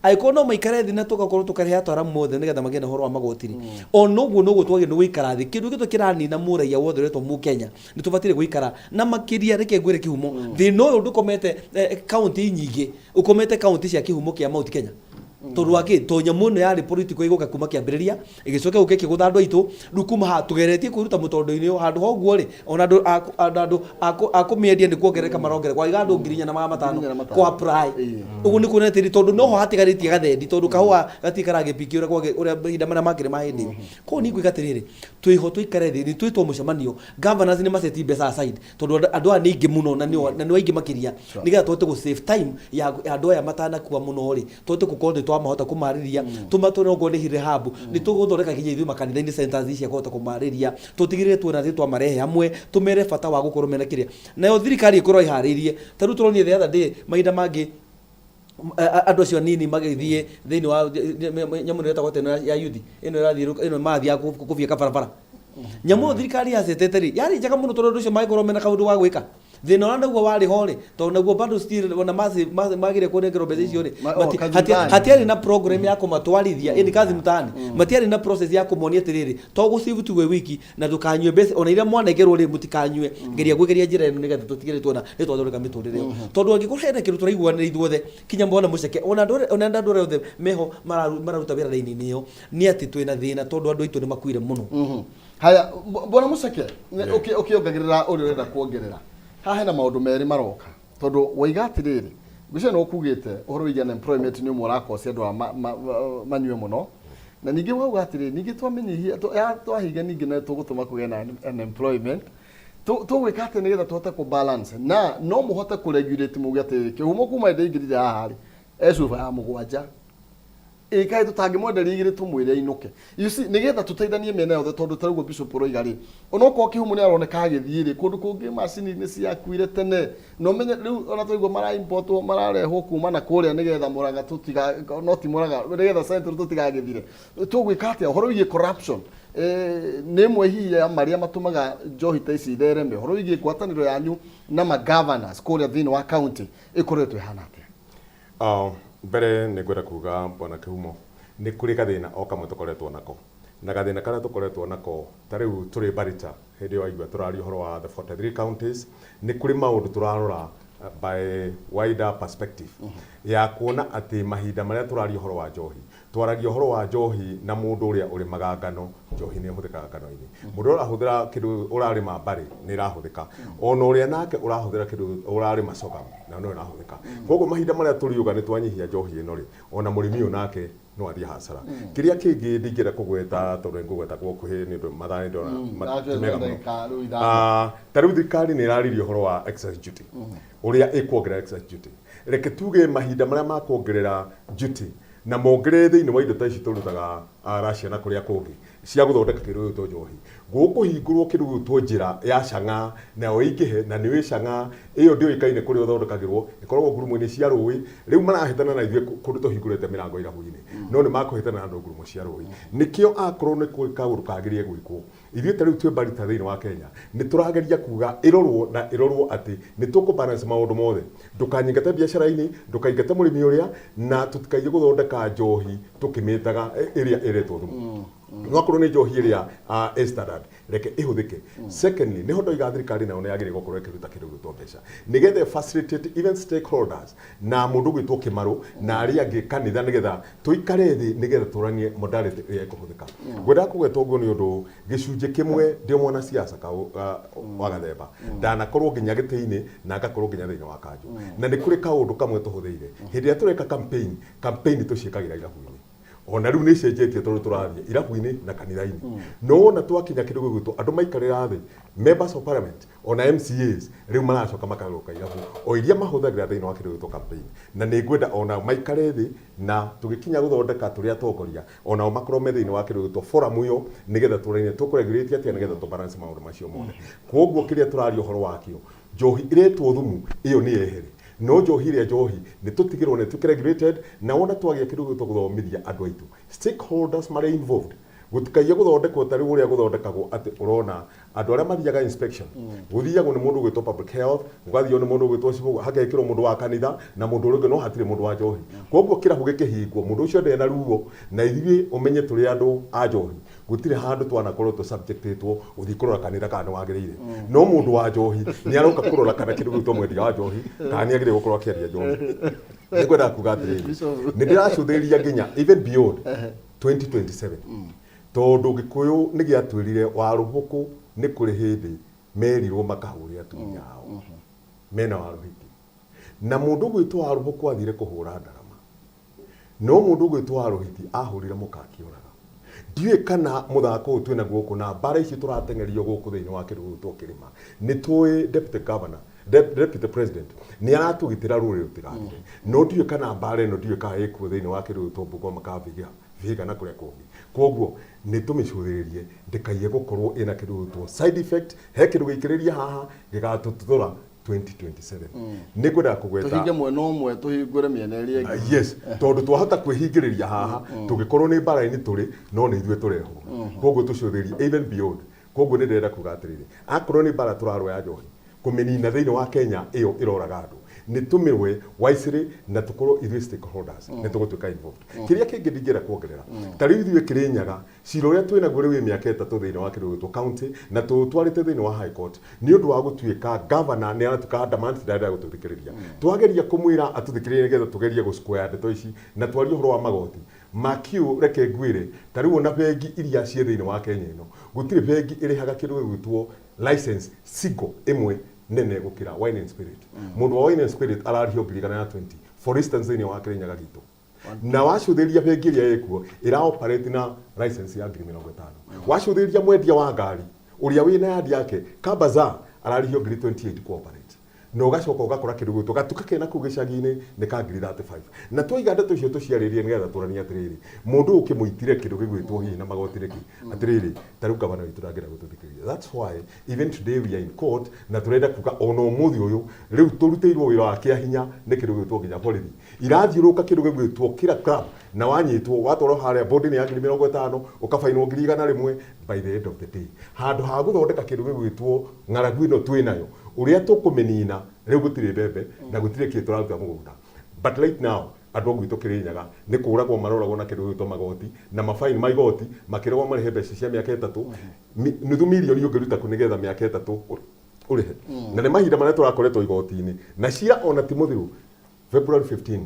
angĩkorwo no maikare thĩ na tũgakorwo tũkarehe ataramu othe nĩgetha magĩe na ũhoro wa magoti rĩ ona ũguo noguo twagĩrĩirwo nĩ gũikara thĩ kĩndũ gĩothe kĩranina mũraiya wothe ũretwo mũkenya nĩ tũbataire gũikara na makĩria reke ngwĩre kĩhumo thĩna ũyũ ndũkomete kaũntĩ nyingĩ ũkomete kaũntĩ cia kĩhumo kĩa Mount Kenya tondũ wa kĩ to nyamũ ĩno yarĩ political ĩgũka kuma kĩambĩrĩria ĩgĩcoka gũka ĩkĩgũtha andũ aitũ rĩu kuma haha tũgeretie kwĩruta mũtondo-inĩ ũyũ handũ ha ũguo rĩ ona andũ andũ a kũmĩendia nĩ kuongerereka marongereka kwaiga andũ 4,500 kũ apply ũguo nĩ kuona atĩrĩ tondũ noho hatigarĩtie gathendi tondũ kahũa gatirĩ karagĩpiki ũrĩa kwagĩ ũrĩa mahinda marĩa makĩrĩ ma hĩndĩ ĩyo koguo niĩ ngwĩka atĩrĩrĩ twĩho tũikare thĩ nĩ twĩtwo mũcemanio governors nĩ maceti mbeca aside tondũ andũ aya nĩ aingĩ mũno na nĩo na nĩo aingĩ makĩria nĩgetha tũhote gũ save time ya ya andũ aya matanakua mũno rĩ tũhote gũkorwo nĩ twamahota kũmarĩria tũmatware okorwo nĩ rehab nĩ tũgũthondeka nginya ithuĩ makanitha-inĩ centers cia kũhota kũmarĩria tũtigĩrĩre tuona atĩ twamarehe hamwe tũmere bata wa gũkorwo mena kĩrĩa nayo thirikari ĩkorwo ĩharĩirie ta rĩu tũronire the other day mahinda mangĩ andũ acio anini magĩthiĩ thĩinĩ wa nyamũ ĩno ĩtagwo atĩa ĩno ya youth ĩno ĩrathiĩ ĩno marathiaga kũbieka barabara nyamũ ĩyo thirikari yacetete rĩ yarĩ njega mũno tondũ andũ acio mangĩkorwo mena kaũndũ ga gwĩka thĩna ũrĩa naguo warĩ ho rĩ tondũ naguo bado still ona magire kũnengerwo mbeca icio rĩ Oh, kazi mtaani. hatiarĩ na program ya kũmatwarithia ĩni kazi mtaani matiarĩ na process ya kũmonia atĩrĩrĩ to gũcibu tu wĩ wiki na ndũkanyue mbeca ona iria mwanengerwo rĩ mũtikanyue geria gwĩgeria njĩra ĩno nĩgetha tũtigĩrĩre tuona nĩ twathondeka mĩtũrĩre ĩyo tondũ angĩkorwo hena kĩndũ tũraiguanĩra ithuothe kinya mwana mũceke ona andũ ona andũ arĩa othe meho mararuta wĩra raini-inĩ ĩyo nĩ atĩ twĩna thĩna tondũ andũ aitũ nĩ makuire mũno. Haya, bwana Mũceke, ũkĩongagĩrĩra ũrĩa ũrenda kuongerera, haha hena maũndũ merĩ maroka. Tondũ waiga atĩrĩrĩ, mbica ĩno ũkugĩte ũhoro wĩgiĩ unemployment nĩ ũmwe ũrakosia andũ aya manyue mũno. Na ningĩ wauga atĩrĩrĩ, ningĩ twamĩnyihia, twahinga ningĩ nĩ tũgũtũma kũgĩe na unemployment. Tũgwĩka atĩa nĩgetha tũhote kũ balance? Na no mũhote kũ regulate muge atĩrĩrĩ, kĩhumo kuma hĩndĩ aingĩrire haha rĩ, e cuba ya mũgwanja. Ĩ kaĩ tũtangĩmwenderia igĩrĩ tũmwĩre ainũke. You see, nĩgetha tũteithanie mĩena yothe tondũ ta ũguo Bishop ũroiga rĩ, onokorwo kĩhumo nĩ aroneka agĩthiĩ rĩ, kũndũ kũngĩ macini nĩ ciakuire tene. Na ũmenye rĩu ona twaigua mara importwo mararehwo kuma na kũrĩa nĩgetha Murang'a tũtiga, no ti Murang'a, nĩgetha Central tũtigagĩthire. Tũgwĩka atĩa? Ũhoro wĩgiĩ corruption, nĩ ĩmwe hihi ya marĩa matũmaga njohi ta ici ithereme. Ũhoro wĩgiĩ ngwatanĩro yanyu na ma governors kũrĩa thĩinĩ wa county ĩkoretwo ĩhana atĩa? Mbere nĩ ngwenda kuga Bwana Kĩhumo, nĩ kũrĩ gathĩna o kamwe tũkoretwo nako. Na gathĩna karĩa tũkoretwo nako, ta rĩu tũrĩ Mbarita, hĩndĩ ĩyo waigua tũraria ũhoro wa the 43 counties, nĩ kũrĩ maũndũ tũrarora by wider perspective ya kuona atĩ mahinda marĩa tũraria ũhoro wa njohi, twaragia ũhoro wa njohi na mũndũ ũrĩa ũrĩmaga ngano, njohi nĩ ĩhũthĩkaga ngano-inĩ. Mũndũ ũrĩa ũrahũthĩra kĩndũ ũrarĩma mbarĩ, nĩ ĩrahũthĩka. Ona ũrĩa nake ũrahũthĩra kĩndũ ũrarĩma sorghum, nayo no ĩrahũthĩka. Koguo mahinda marĩa tũriuga nĩ twanyihia njohi ĩno rĩ, ona mũrĩmi ũyũ nake no athiĩ hasara. Kĩrĩa kĩngĩ ndingĩenda kũgweta tondũ nĩ ngũgweta kwa ũkuhĩ nĩ ũndũ mathaa nĩ ndĩrona ti mega mũno. Ndagĩka rĩu ithano. Ta rĩu thirikari nĩ ĩraririe ũhoro wa excise duty, ũrĩa ĩkuongerera excise duty. Reke tuge mahinda marĩa makuongerera duty na mongerere thĩinĩ wa indo ta ici tũrutaga Russia na kũrĩa kũngĩ cia gũthondeka kĩndũ gĩgwĩtwo njohi. Gũkũhingũrwo kĩndũ gĩgwĩtwo njĩra ya Chang'aa, nayo ĩingĩhe, na nĩũĩ Chang'aa ĩyo ndĩũĩkaine kũrĩa ĩthondekagĩrwo, ĩkoragwo ngurumo-inĩ cia rũĩ. Rĩu marahĩtana na ithuĩ kũndũ tũhingũrĩte mĩrango irabu-inĩ, no nĩ makũhĩtana na andũ ngurumo cia rũĩ. Nĩkĩo akorwo nĩ kũrĩ kaũndũ kagĩrĩire gwĩkwo, ithuĩ ta rĩu twĩ Mbarita thĩinĩ wa Kenya, nĩ tũrageria kuga ĩrorwo na ĩrorwo atĩ nĩ tũkũ balance maũndũ mothe. Ndũkanyingate biacara-inĩ, ndũkaingate mũrĩmi ũrĩa, na tũtikaiye gũthondeka njohi tũkĩmĩtaga ĩrĩa ĩretwo thumu. No akorwo nĩ njohi ĩrĩa ĩ standard, reke ĩhũthĩke. Secondly, nĩho ndoiga thirikari nayo nĩ yagĩrĩire gũkorwo ĩkĩruta kĩndũ gĩgwĩtwo mbeca nĩgetha facilitate even stakeholders na mũndũ ũgwĩtwo Kĩmarũ na arĩa angĩ kanitha, nĩgetha tũikare thĩ nĩgetha tũranie modality ĩrĩa ĩkũhũthĩka. Ngwendaga kũgweta ũguo nĩ ũndũ gĩcunjĩ kĩmwe ndĩ mwanasiasa wa gathemba, ndanakorwo nginya gĩtĩ-inĩ na ngakorwo nginya thĩinĩ wa kanjũ, na nĩ kũrĩ kaũndũ kamwe tũhũthĩire hĩndĩ ĩrĩa tũreka campaign. Campaign tũciĩkagĩra irabu-inĩ, ona rĩu nĩ icenjetie tondũ tũrathiĩ irabu-inĩ na kanitha-inĩ. No wona twakinya kĩndũ gĩgwĩtwo andũ maikarĩra thĩ, members of parliament ona MCAs rĩu maracoka makarũka irabu o iria mahũthagĩra thĩinĩ wa kĩndũ gĩgwĩtwo campaign, na nĩ ngwenda ona maikare thĩ na tũgĩkinya gũthondeka tũrĩ atongoria, onao makorwo me thĩinĩ wa kĩndũ gĩgwĩtwo forum ĩyo, nĩgetha tũranie tũkũregulate atĩa nĩgetha tũ balance maũndũ macio mothe. Koguo kĩrĩa tũraria ũhoro wakĩo, njohi ĩretwo thumu ĩyo nĩ yehere, no njohi ĩrĩa njohi nĩ tũtigĩrwo nĩ ĩtuĩke regulated. Na wona twagĩa kĩndũ gĩgwĩtwo gũthomithia andũ aitũ, stakeholders marĩ involved, gũtikaiye gũthondekwo ta rĩu ũrĩa gũthondekagwo atĩ ũrona andũ arĩa mathiaga inspection, gũthiagwo nĩ mũndũ ũgwĩtwo public health, gũgathio nĩ mũndũ ũgwĩtwo cibũ, hagekĩrwo mũndũ wa kanitha na mũndũ ũrĩa ũngĩ, no hatirĩ mũndũ wa njohi. Koguo kĩrabu gĩkĩhingwo, mũndũ ũcio ndarĩ na ruo. Na ithuĩ ũmenye tũrĩ andũ a njohi, gũtirĩ handũ twanakorwo tũ subjectĩtwo gũthiĩ kũrora kanitha kana nĩ wagĩrĩire, no mũndũ wa njohi nĩ aroka kũrora kana kĩndũ gĩgwĩtwo mwendia wa njohi kana nĩ agĩrĩire gũkorwo akĩendia njohi. Nĩ ngwendaga kuga atĩrĩrĩ, nĩ ndĩracũthĩrĩria nginya even beyond 2027, tondũ Gĩkũyũ nĩ gĩatwĩrire Warũbũkũ nĩ kũrĩ hĩndĩ merirwo makahũre atumia ao mena Warũhiti, na mũndũ ũgwĩtwo Warũbũkũ athire kũhũra ndarama, no mũndũ ũgwĩtwo Warũhiti ahũrire mũka akĩũraga. Ndiũĩ kana mũthako ũyũ twĩnaguo gũkũ na mbara ici tũrateng'erio gũkũ thĩinĩ wa kĩndũ gĩgwĩtwo kĩrĩma. Nĩ tũĩ deputy governor, deputy president nĩ aratũgitĩra rũrĩrĩ rũtigathire, no ndiũĩ kana mbara ĩno, ndiũĩ kana ĩkuo thĩinĩ wa kĩndũ gĩgwĩtwo Bungoma kana Vihiga Vihiga na kũrĩa kũngĩ. Koguo nĩ tũmĩcũthĩrĩrie ndĩkaiye gũkorwo ĩna kĩndũ gĩgwĩtwo side effect, he kĩndũ gĩikĩrĩrie haha gĩgatũtuthũra 2027. Nĩ ngwendaga kũgweta Tũhinge mwena ũmwe, tũhingũre mĩena ĩrĩa ĩngĩ. Yes, tondũ twahota kwĩhingĩrĩria haha tũngĩkorwo nĩ mbara-inĩ tũrĩ, no nĩ ithuĩ tũrehwo. Koguo tũcũthĩrĩrie even beyond. Koguo nĩ ndĩrenda kuga atĩrĩrĩ, akorwo nĩ mbara tũrarũa ya njohi kũmĩnina thĩinĩ wa Kenya ĩyo ĩroraga andũ, nĩ tũmĩrũe wisely na tũkorwo ithuĩ stakeholders nĩ tũgũtuĩka involved. Kĩrĩa kĩngĩ ndingĩenda kuongerera, ta rĩu ithuĩ Kĩrĩnyaga, cira ũrĩa twĩ naguo rĩu wĩ mĩaka 3 thĩinĩ wa kĩndũ gĩgwĩtwo county na tũtwarĩte thĩinĩ wa high court nĩ ũndũ wa gũtuĩka governor nĩ aratuĩka adamant, ndarenda gũtũthikĩrĩria. Twageria kũmwĩra atũthikĩrĩrie nĩgetha tũgerie gũ-square ndeto ici na twarie ũhoro wa magoti makiũ. Reke ngwĩre, ta rĩu ona bengi iria ciĩ thĩinĩ wa Kenya ĩno, gũtirĩ bengi ĩrĩhaga kĩndũ gĩgwĩtwo license single ĩmwe nene gũkĩra wine and spirit. Mũndũ wa wine and spirit ararĩhio 120,000, for instance, thĩinĩ wa Kĩrĩnyaga gitũ, na wacũthĩrĩria bengi ĩrĩa ĩkuo ĩra operate na license ya 50,000. Wacũthĩrĩria mwendia wa ngari ũrĩa wĩna yandi yake Kabaza ararĩhio 28,000 ku operate, na ũgacoka ũgakora kĩndũ gĩgwĩtwo gatuka kena kũu gĩcagi-inĩ nĩ ka 35,000. Na twaiga ndeto icio tũciarĩrie nĩgetha tũranie atĩrĩrĩ, mũndũ ũyũ ũkĩmũitire kĩndũ gĩgwĩtwo hihi na magoti nĩkĩ? Atĩrĩrĩ, ta rĩu gavana witũ ndangĩenda gũtũthikĩrĩria. That's why even today we are in court, na tũrenda kuga ona ũmũthĩ ũyũ rĩu tũrutĩirwo wĩra wa kĩa hinya nĩ kĩndũ gĩgwĩtwo nginya borithi irathiũrũrũka kĩndũ gĩgwĩtwo kila club, na wanyitwo watwarwo harĩa bodi-inĩ ya 50,000, ũkabainwo 100,000. By the end of the day, handũ ha gũthondeka kĩndũ gĩgwĩtwo ng'aragu ĩno twĩnayo ũrĩa tũkũmĩnina, rĩu gũtirĩ mbembe na gũtirĩ kĩĩ tũraruta mũgũnda. But right now andũ a gwitũ Kĩrĩnyaga nĩ kũragwo maroragwo na kĩndũ gĩgwĩtwo magoti na mabaini ma igoti, makĩragwo marĩhe mbeca cia mĩaka 3, nuthu mirioni ũngĩruta kũ nĩgetha mĩaka 3 ũrĩhe? Na nĩ mahinda marĩa tũrakoretwo igoti-inĩ na cira ona ti mũthiru, February 15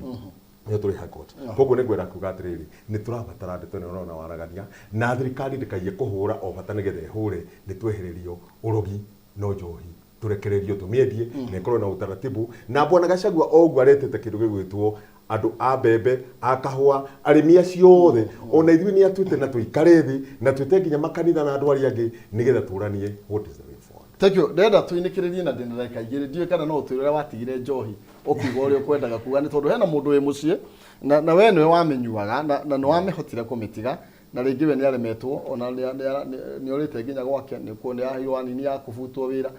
nĩho tũrĩ high court. Koguo nĩ ngwenda kuga atĩrĩrĩ, nĩ tũrabatara ndeto ĩno ĩrona waragania na thirikari ndĩkaiye kũhũra o bata nĩgetha ĩhũre. Nĩ twehererio ũrogi, no njohi tũrekererio tũmĩendie na ĩkorwo na utaratibu. Na bwana Gachagua o ũguo aretete kĩndũ gĩgwĩtwo andũ a mbembe, a kahũa, arĩmi acio othe, ona ithuĩ nĩ atuĩte na tũikare thĩ na twĩte nginya makanitha na andũ arĩa angĩ nĩgetha tũranie what is the way forward. Thank you. Ndĩrenda tũinĩkĩrĩrie na ndĩna ndagĩka 2. Ndiũĩ kana no ũtwĩre ũrĩa watigire njohi ũkiuga ũrĩa ũkwendaga kuga, nĩ tondũ hena mũndũ wĩ mũciĩ na we nĩwe wamĩnyuaga na nĩ wamĩhotire kũmĩtiga. Na rĩngĩ we nĩ aremetwo ona nĩ orĩte nginya gwake, nĩ kuo nĩ aheirwo anini ya kũbutwo wĩra.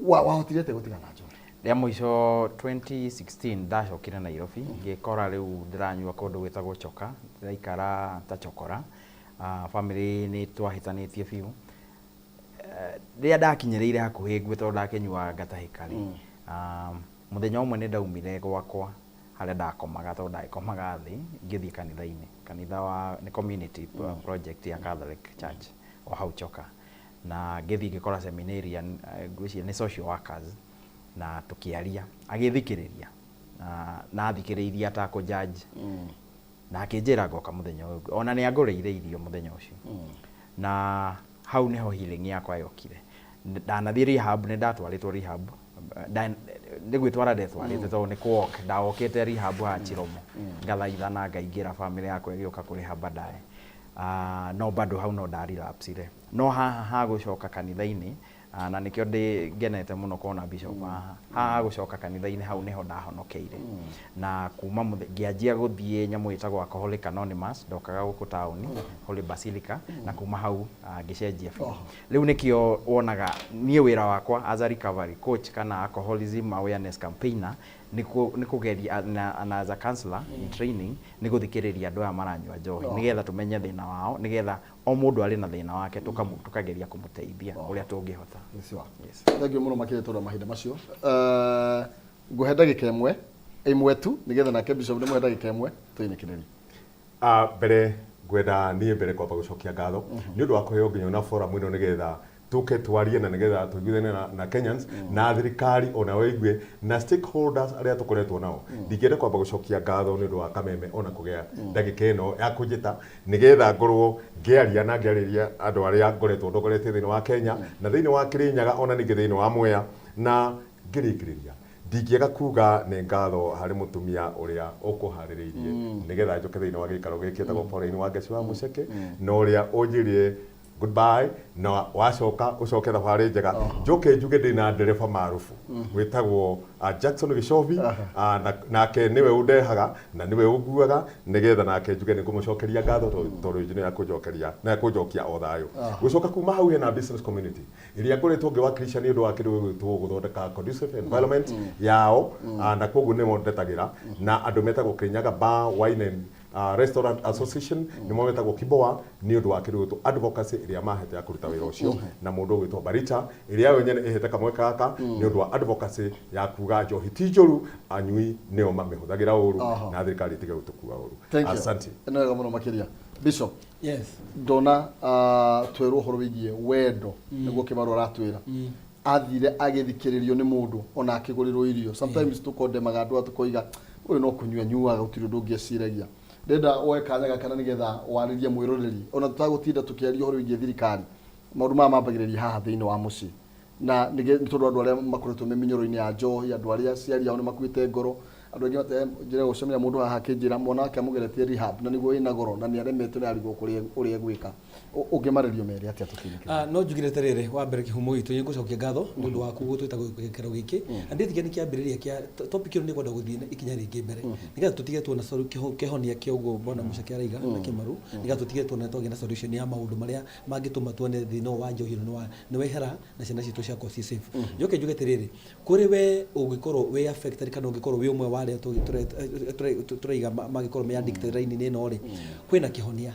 Wahotire atĩa gũtigana na njohi? Rĩa mũico 2016 ndacokire Nairobi, ngĩkora rĩu ndĩranyua kũndũ gwĩtagwo Choka, ndĩraikara ta chokora. Family nĩ twahĩtanĩtie biũ. Rĩrĩa ndakinyĩrĩire hakuhĩ ngue tondũ ndakĩnyuaga ngatahĩka rĩ, mũthenya ũmwe nĩ ndaumire gwakwa harĩa ndakomaga tondũ ndagĩkomaga thĩ, ngĩthiĩ kanitha-inĩ, kanitha wa nĩ community project ya Catholic Church o hau Choka. Na ngĩthiĩ ngĩkora seminarian, ngwĩciria nĩ social workers, na tũkĩaria, agĩthikĩrĩria na athikĩrĩirie atakũ judge, na akĩnjĩra ngoka mũthenya ũyũ ũngĩ. Ona nĩ angũrĩire irio mũthenya ũcio. Na hau nĩho healing yakwa yokire. Ndanathiĩ rehab, nĩ ndatwarĩtwo rehab. Nĩ gwĩtwara ndetwarĩte tondũ nĩ kũ walk, ndawokĩte rehab haha Chiromo. Ngathaithana ngaingĩra, family yakwa ĩgĩũka kũrĩha baadaye. No bado hau no nda relapse-ire. No haha ha gũcoka kanitha-inĩ, na nĩkĩo ndĩ ngenete mũno kuona bishop haha. Haha gũcoka kanitha-inĩ hau nĩho ndahonokeire. Na kuma ngĩanjia gũthiĩ nyamũ ĩtagwo Alcoholic Anonymous, ndokaga gũkũ taũni, Holy Basilica, na kuma hau ngĩcenjia biũ. Rĩu nĩkĩo wonaga niĩ wĩra wakwa as a recovery coach kana alcoholism awareness campaigner nĩ kũgeria na as a counselor in training nĩ gũthikĩrĩria andũ aya maranyua njohi nĩgetha tũmenye thĩna wao, nĩgetha o mũndũ arĩ na thĩna wake, tũkageria kũmũteithia ũrĩa tũngĩhota. Yes. Thank you mũno makĩria tondũ wa mahinda macio. Ngũhe ndagĩka ĩmwe ĩmwe tu nĩgetha nake bishop ndĩmũhe ndagĩka ĩmwe tũinĩkĩrĩrie. Mbere ngwenda niĩ mbere kwamba gũcokia ngatho nĩ ũndũ wa kũheo nginya na forum ĩno nĩgetha tũke twarie na nĩgetha tũiguithanie na Kenyans na thirikari ona wĩigue na stakeholders arĩa tũkoretwo nao. Ndingĩenda kwamba gũcokia ngatho nĩ ũndũ wa Kameme ona kũgĩa ndagĩka ĩno ya kũnjĩta nĩgetha ngorwo ngĩaria na ngĩarĩria andũ arĩa ngoretwo ndongoretie thĩinĩ wa Kenya na thĩinĩ wa Kirinyaga ona ningĩ thĩinĩ wa Mwea. Na ngĩrĩkĩrĩria, ndingĩaga kuga nĩ ngatho harĩ mũtumia ũrĩa ũkũharĩrĩirie nĩgetha njũke thĩinĩ wa gĩikaro gĩkĩ etagwo Pauline Wangeci wa Mũceke, na ũrĩa ũnjĩrire goodbye na wacoka ũcoke thabarĩ njega. Njoke njuge ndĩna ndereba maarufu wĩtagwo Jackson Gĩcobi, nake nĩwe ũndehaga na nĩwe ũnguaga, nĩgetha nake njuge nĩ ngũmũcokeria ngatho tondũ nĩ akũnjokeria na akũnjokia o thayũ. Gũcoka kuma hau, hena business community ĩrĩa ngoretwo ngĩwakilisha nĩ ũndũ wa kĩndũ gĩgwĩtwo gũthondeka conducive environment yao, na koguo nĩmo ndetagĩra na andũ metagwo Kirinyaga Bar, Wine and Restaurant Association, nĩmo metagwo Kiboa, nĩ ũndũ wa kĩndũ gĩgwĩtwo advocacy ĩrĩa mahete ya kũruta wĩra ũcio, na mũndũ ũgwĩtwo Barita ĩrĩa yo nyene ĩhete kamweke gaka nĩ ũndũ wa advocacy ya kuga njohi ti njũru, anyui nĩo mamĩhũthagĩra ũru, na thirikari ĩtige gũtũkua ũru. Thank you. Asante. Nĩ wega mũno makĩria, bishop. Yes. Ndona twerwo ũhoro wĩgiĩ wendo, nĩguo Kĩmarũ aratwĩra athire agĩthikĩrĩrio nĩ mũndũ ona akĩgũrĩrwo irio. Sometimes tũkondemaga andũ aya, tũkoiga ũyũ no kũnyua nyuaga, gũtirĩ ũndũ ũngĩ eciragia. Ndĩrenda woe kanya gaka na nĩgetha warĩrie mwĩroreri, ona tũtagũtinda tũkĩaria ũhoro wĩgiĩ thirikari. Maũndũ maya mambagĩrĩria haha thĩinĩ wa mũciĩ, na nĩ tondũ andũ arĩa makoretwo me mĩnyoro-inĩ ya njohi, andũ arĩa aciari ao nĩ makuĩte ngoro, andũ aingĩ njĩra gũcemania mũndũ haha akĩnjĩra mwana wake amũgeretie rehab na nĩguo wĩna goro na nĩ aremetwo, nĩ arigwo kũrĩa ũrĩa egwĩka. Ũngĩmarĩrio mere atĩa tũkinyĩkĩre? No njugire atĩrĩrĩ, wa mbere kĩhumo gitũ, nĩ ngũcokia ngatho nĩ ũndũ waku gũtwĩta gĩikaro gĩkĩ, na ndĩtigia nĩ kĩambĩrĩria kĩa topic ĩno. Nĩ kwenda gũthiĩ na ikinya rĩngĩ mbere nĩgetha tũtige tuona kĩhonia kĩa ũguo bwana Mũceke araiga na Kĩmaru, nĩgetha tũtige tuona twagĩa na solution ya maũndũ marĩa mangĩtũma tuone thĩna ũyũ wa njohi ĩno nĩ wehera na ciana citũ ciakorwo ci safe. Njoke njuge atĩrĩrĩ, kũrĩ we ũngĩkorwo wĩ affected kana ũngĩkorwo wĩ ũmwe wa arĩa tũraiga mangĩkorwo me addicted raini-inĩ ĩno rĩ, kwĩna kĩhonia,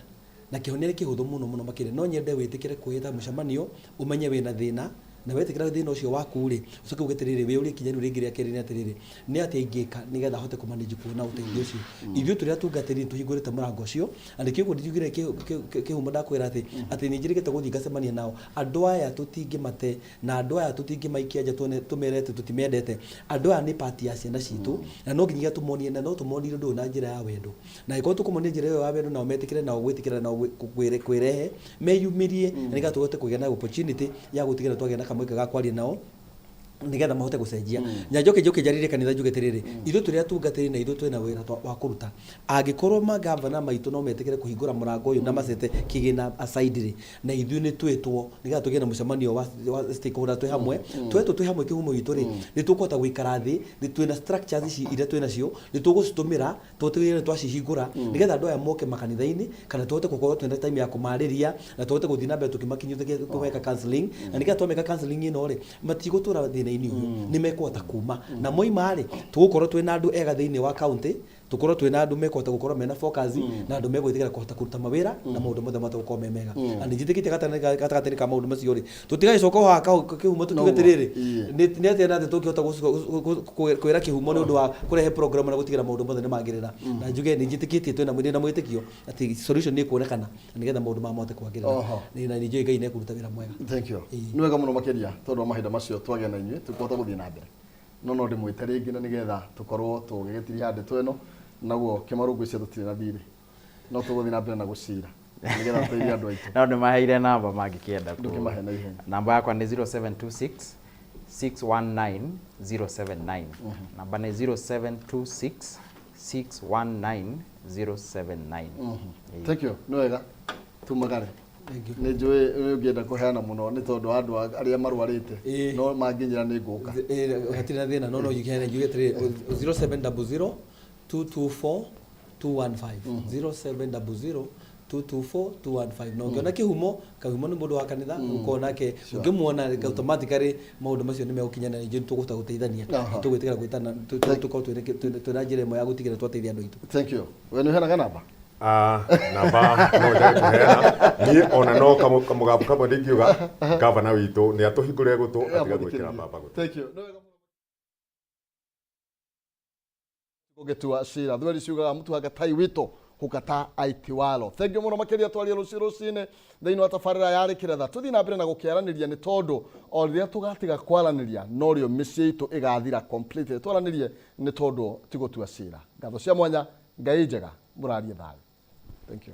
na kĩhonia nĩ kĩhũthũ mũno mũno makĩria. No nyende wĩtĩkĩre kwĩta mũcemanio, ũmenye wĩna thĩna, na wetĩkĩra thĩna ũcio waku rĩ, ũcoke uge atĩrĩrĩ, wĩyũrie ikinya rĩu rĩngĩ rĩa kerĩ nĩ atĩrĩrĩ, nĩ atĩa ingĩka nĩgetha hote kũmanage kuona ũteithio ũcio. Ithuĩ tũrĩ atungatĩri nĩ tũhingũrĩte mũrango ũcio, na nĩkĩo ũguo njugire kĩhumo ndakwĩra atĩ nĩ njĩrĩgĩte gũthiĩ ngacemania nao. Andũ aya tũtingĩmate, na andũ aya tũtingĩmaikia nja tuone tũmere atĩ tũtimendete. Andũ aya nĩ part ya ciana citũ, na no nginyagia tũmonie, na no tũmonie ũndũ ũyũ na njĩra ya wendo. Na angĩkorwo tũkũmonia njĩra ĩyo ya wendo nao metĩkĩre, nao gwĩtĩkĩra nao kwĩrehe meyumĩrie, na nĩgetha tũhote kũgĩa na opportunity ya gũtigĩrĩra twagĩa na kamweke ga kwaria nao. Nigetha mahote gucenjia na njoke njoke njarire kanitha njuge atiriri, ithuĩ tũrĩ atungatĩri na ithuĩ twĩna wĩra wa kũruta. Angĩkorwo magavana maitũ no metĩkĩre kũhingũra mũrango ũyũ na macete kĩgĩna aside rĩ, na ithuĩ nĩ twĩtwo nĩgetha tũgĩe na mũcemanio wa stakeholder twĩ hamwe. Twetwo twĩ hamwe kĩhumo gitũ rĩ, nĩ tũkũhota gũikara thĩ. Nĩ twĩna structures ici iria twĩ nacio, nĩ tũgũcitũmĩra tũtigĩrĩre nĩ twacihingũra nĩgetha andũ aya moke makanitha-inĩ, kana tũhote gũkorwo twĩna time ya kũmarĩria na tũhote gũthiĩ na mbere tũkĩmakinyũthagia kũmeka counseling. Na nĩgetha twameka counseling ĩno rĩ, matigũtũra thĩna-inĩ ũyũ, nĩ mekũhota kuma. Na moima rĩ, tũgũkorwo twĩna andũ ega thĩinĩ wa county, tũkorwo twĩna andũ mekũhota gũkorwo mena focus na andũ megwĩtĩkĩra kũhota kũruta mawĩra na maũndũ mothe mahote gũkorwo me mega. Na nĩ njĩtĩkĩtie gatagatĩ-inĩ ka maũndũ macio rĩ, tũtigagĩcoka o haha kĩhumo tũkiuge atĩrĩrĩ, nĩ atĩa na atĩa tũngĩhota kwĩra kĩhumo nĩ ũndũ wa kũrehe program na gũtigĩra maũndũ mothe nĩ magĩrĩra. Na njuge nĩ njĩtĩkĩtie twĩna ndĩna mwĩtĩkio atĩ solution nĩ ĩkuonekana na nĩgetha maũndũ maya mahote kwagĩrĩra. Na nĩ njũĩ Ngai nĩ ekũruta wĩra mwega. Thank you. Nĩ wega mũno makĩria tondũ wa mahinda macio twagĩa na inyuĩ tũkũhota gũthiĩ na mbere, no ndĩmwĩte rĩngĩ na nĩgetha tũkorwo tũgĩgĩtiria ndeto ĩno. Naguo Kĩmarũ, ngwĩciria tũtirĩ na thirĩ, no tũgũthiĩ na mbere na gũcira nĩgetha tũteithie andũ aitũ. No ndĩmaheire namba mangĩkĩenda. Ndũkĩmahe na ihenya. Namba yakwa nĩ 0726 619 079. Namba nĩ 0726 619 079. Thank you, nĩ wega tumagare. Thank you. Nĩ njũĩ nĩ ũngĩenda kũheana mũno nĩ tondũ wa andũ arĩa marwarĩte, no mangĩnjĩra nĩ ngũka. Hatirĩ na thĩna, no njuge atĩrĩrĩ, 0700 224 215, 0700 224 215. Na ũngĩona kĩhumo, kĩhumo nĩ mũndũ wa kanitha, ũkorwo nake ũngĩmuona automatically maũndũ macio nĩ megũkinyana. Ningĩ nĩ tũkũhota gũteithania, tũgwĩtĩkĩra gwĩtana, tũkorwo twĩna njĩra ĩmwe ya gũtigĩrĩra twateithia andũ aitũ. Thank you. We nĩ ũheanaga namba? Ah, namba no njage kũheana niĩ ona no kamũgambo kamwe ndingiuga gavana witũ nĩ atũhingũrĩre gũtũ atiga gwĩkĩra mbamba gũtũ. Thank you. Nĩ wega mũno. Gũgĩtua cira thweri ciugaga mũtuanga tai witũ hukataa aitiwalo. Thank you mũno makĩria. Twarie rũciũ rũcinĩ thĩinĩ wa tabarĩra ya Rĩkĩretha. Tũthiĩ na mbere na gũkĩaranĩria nĩ tondũ o rĩrĩa tũgatiga kwaranĩria norĩo mĩciĩ itũ ĩgathira completely. Twaranĩrie nĩ tondũ ti gũtua cira. Ngatho cia mwanya, Ngai njega, mũrarie thayũ. Thank you.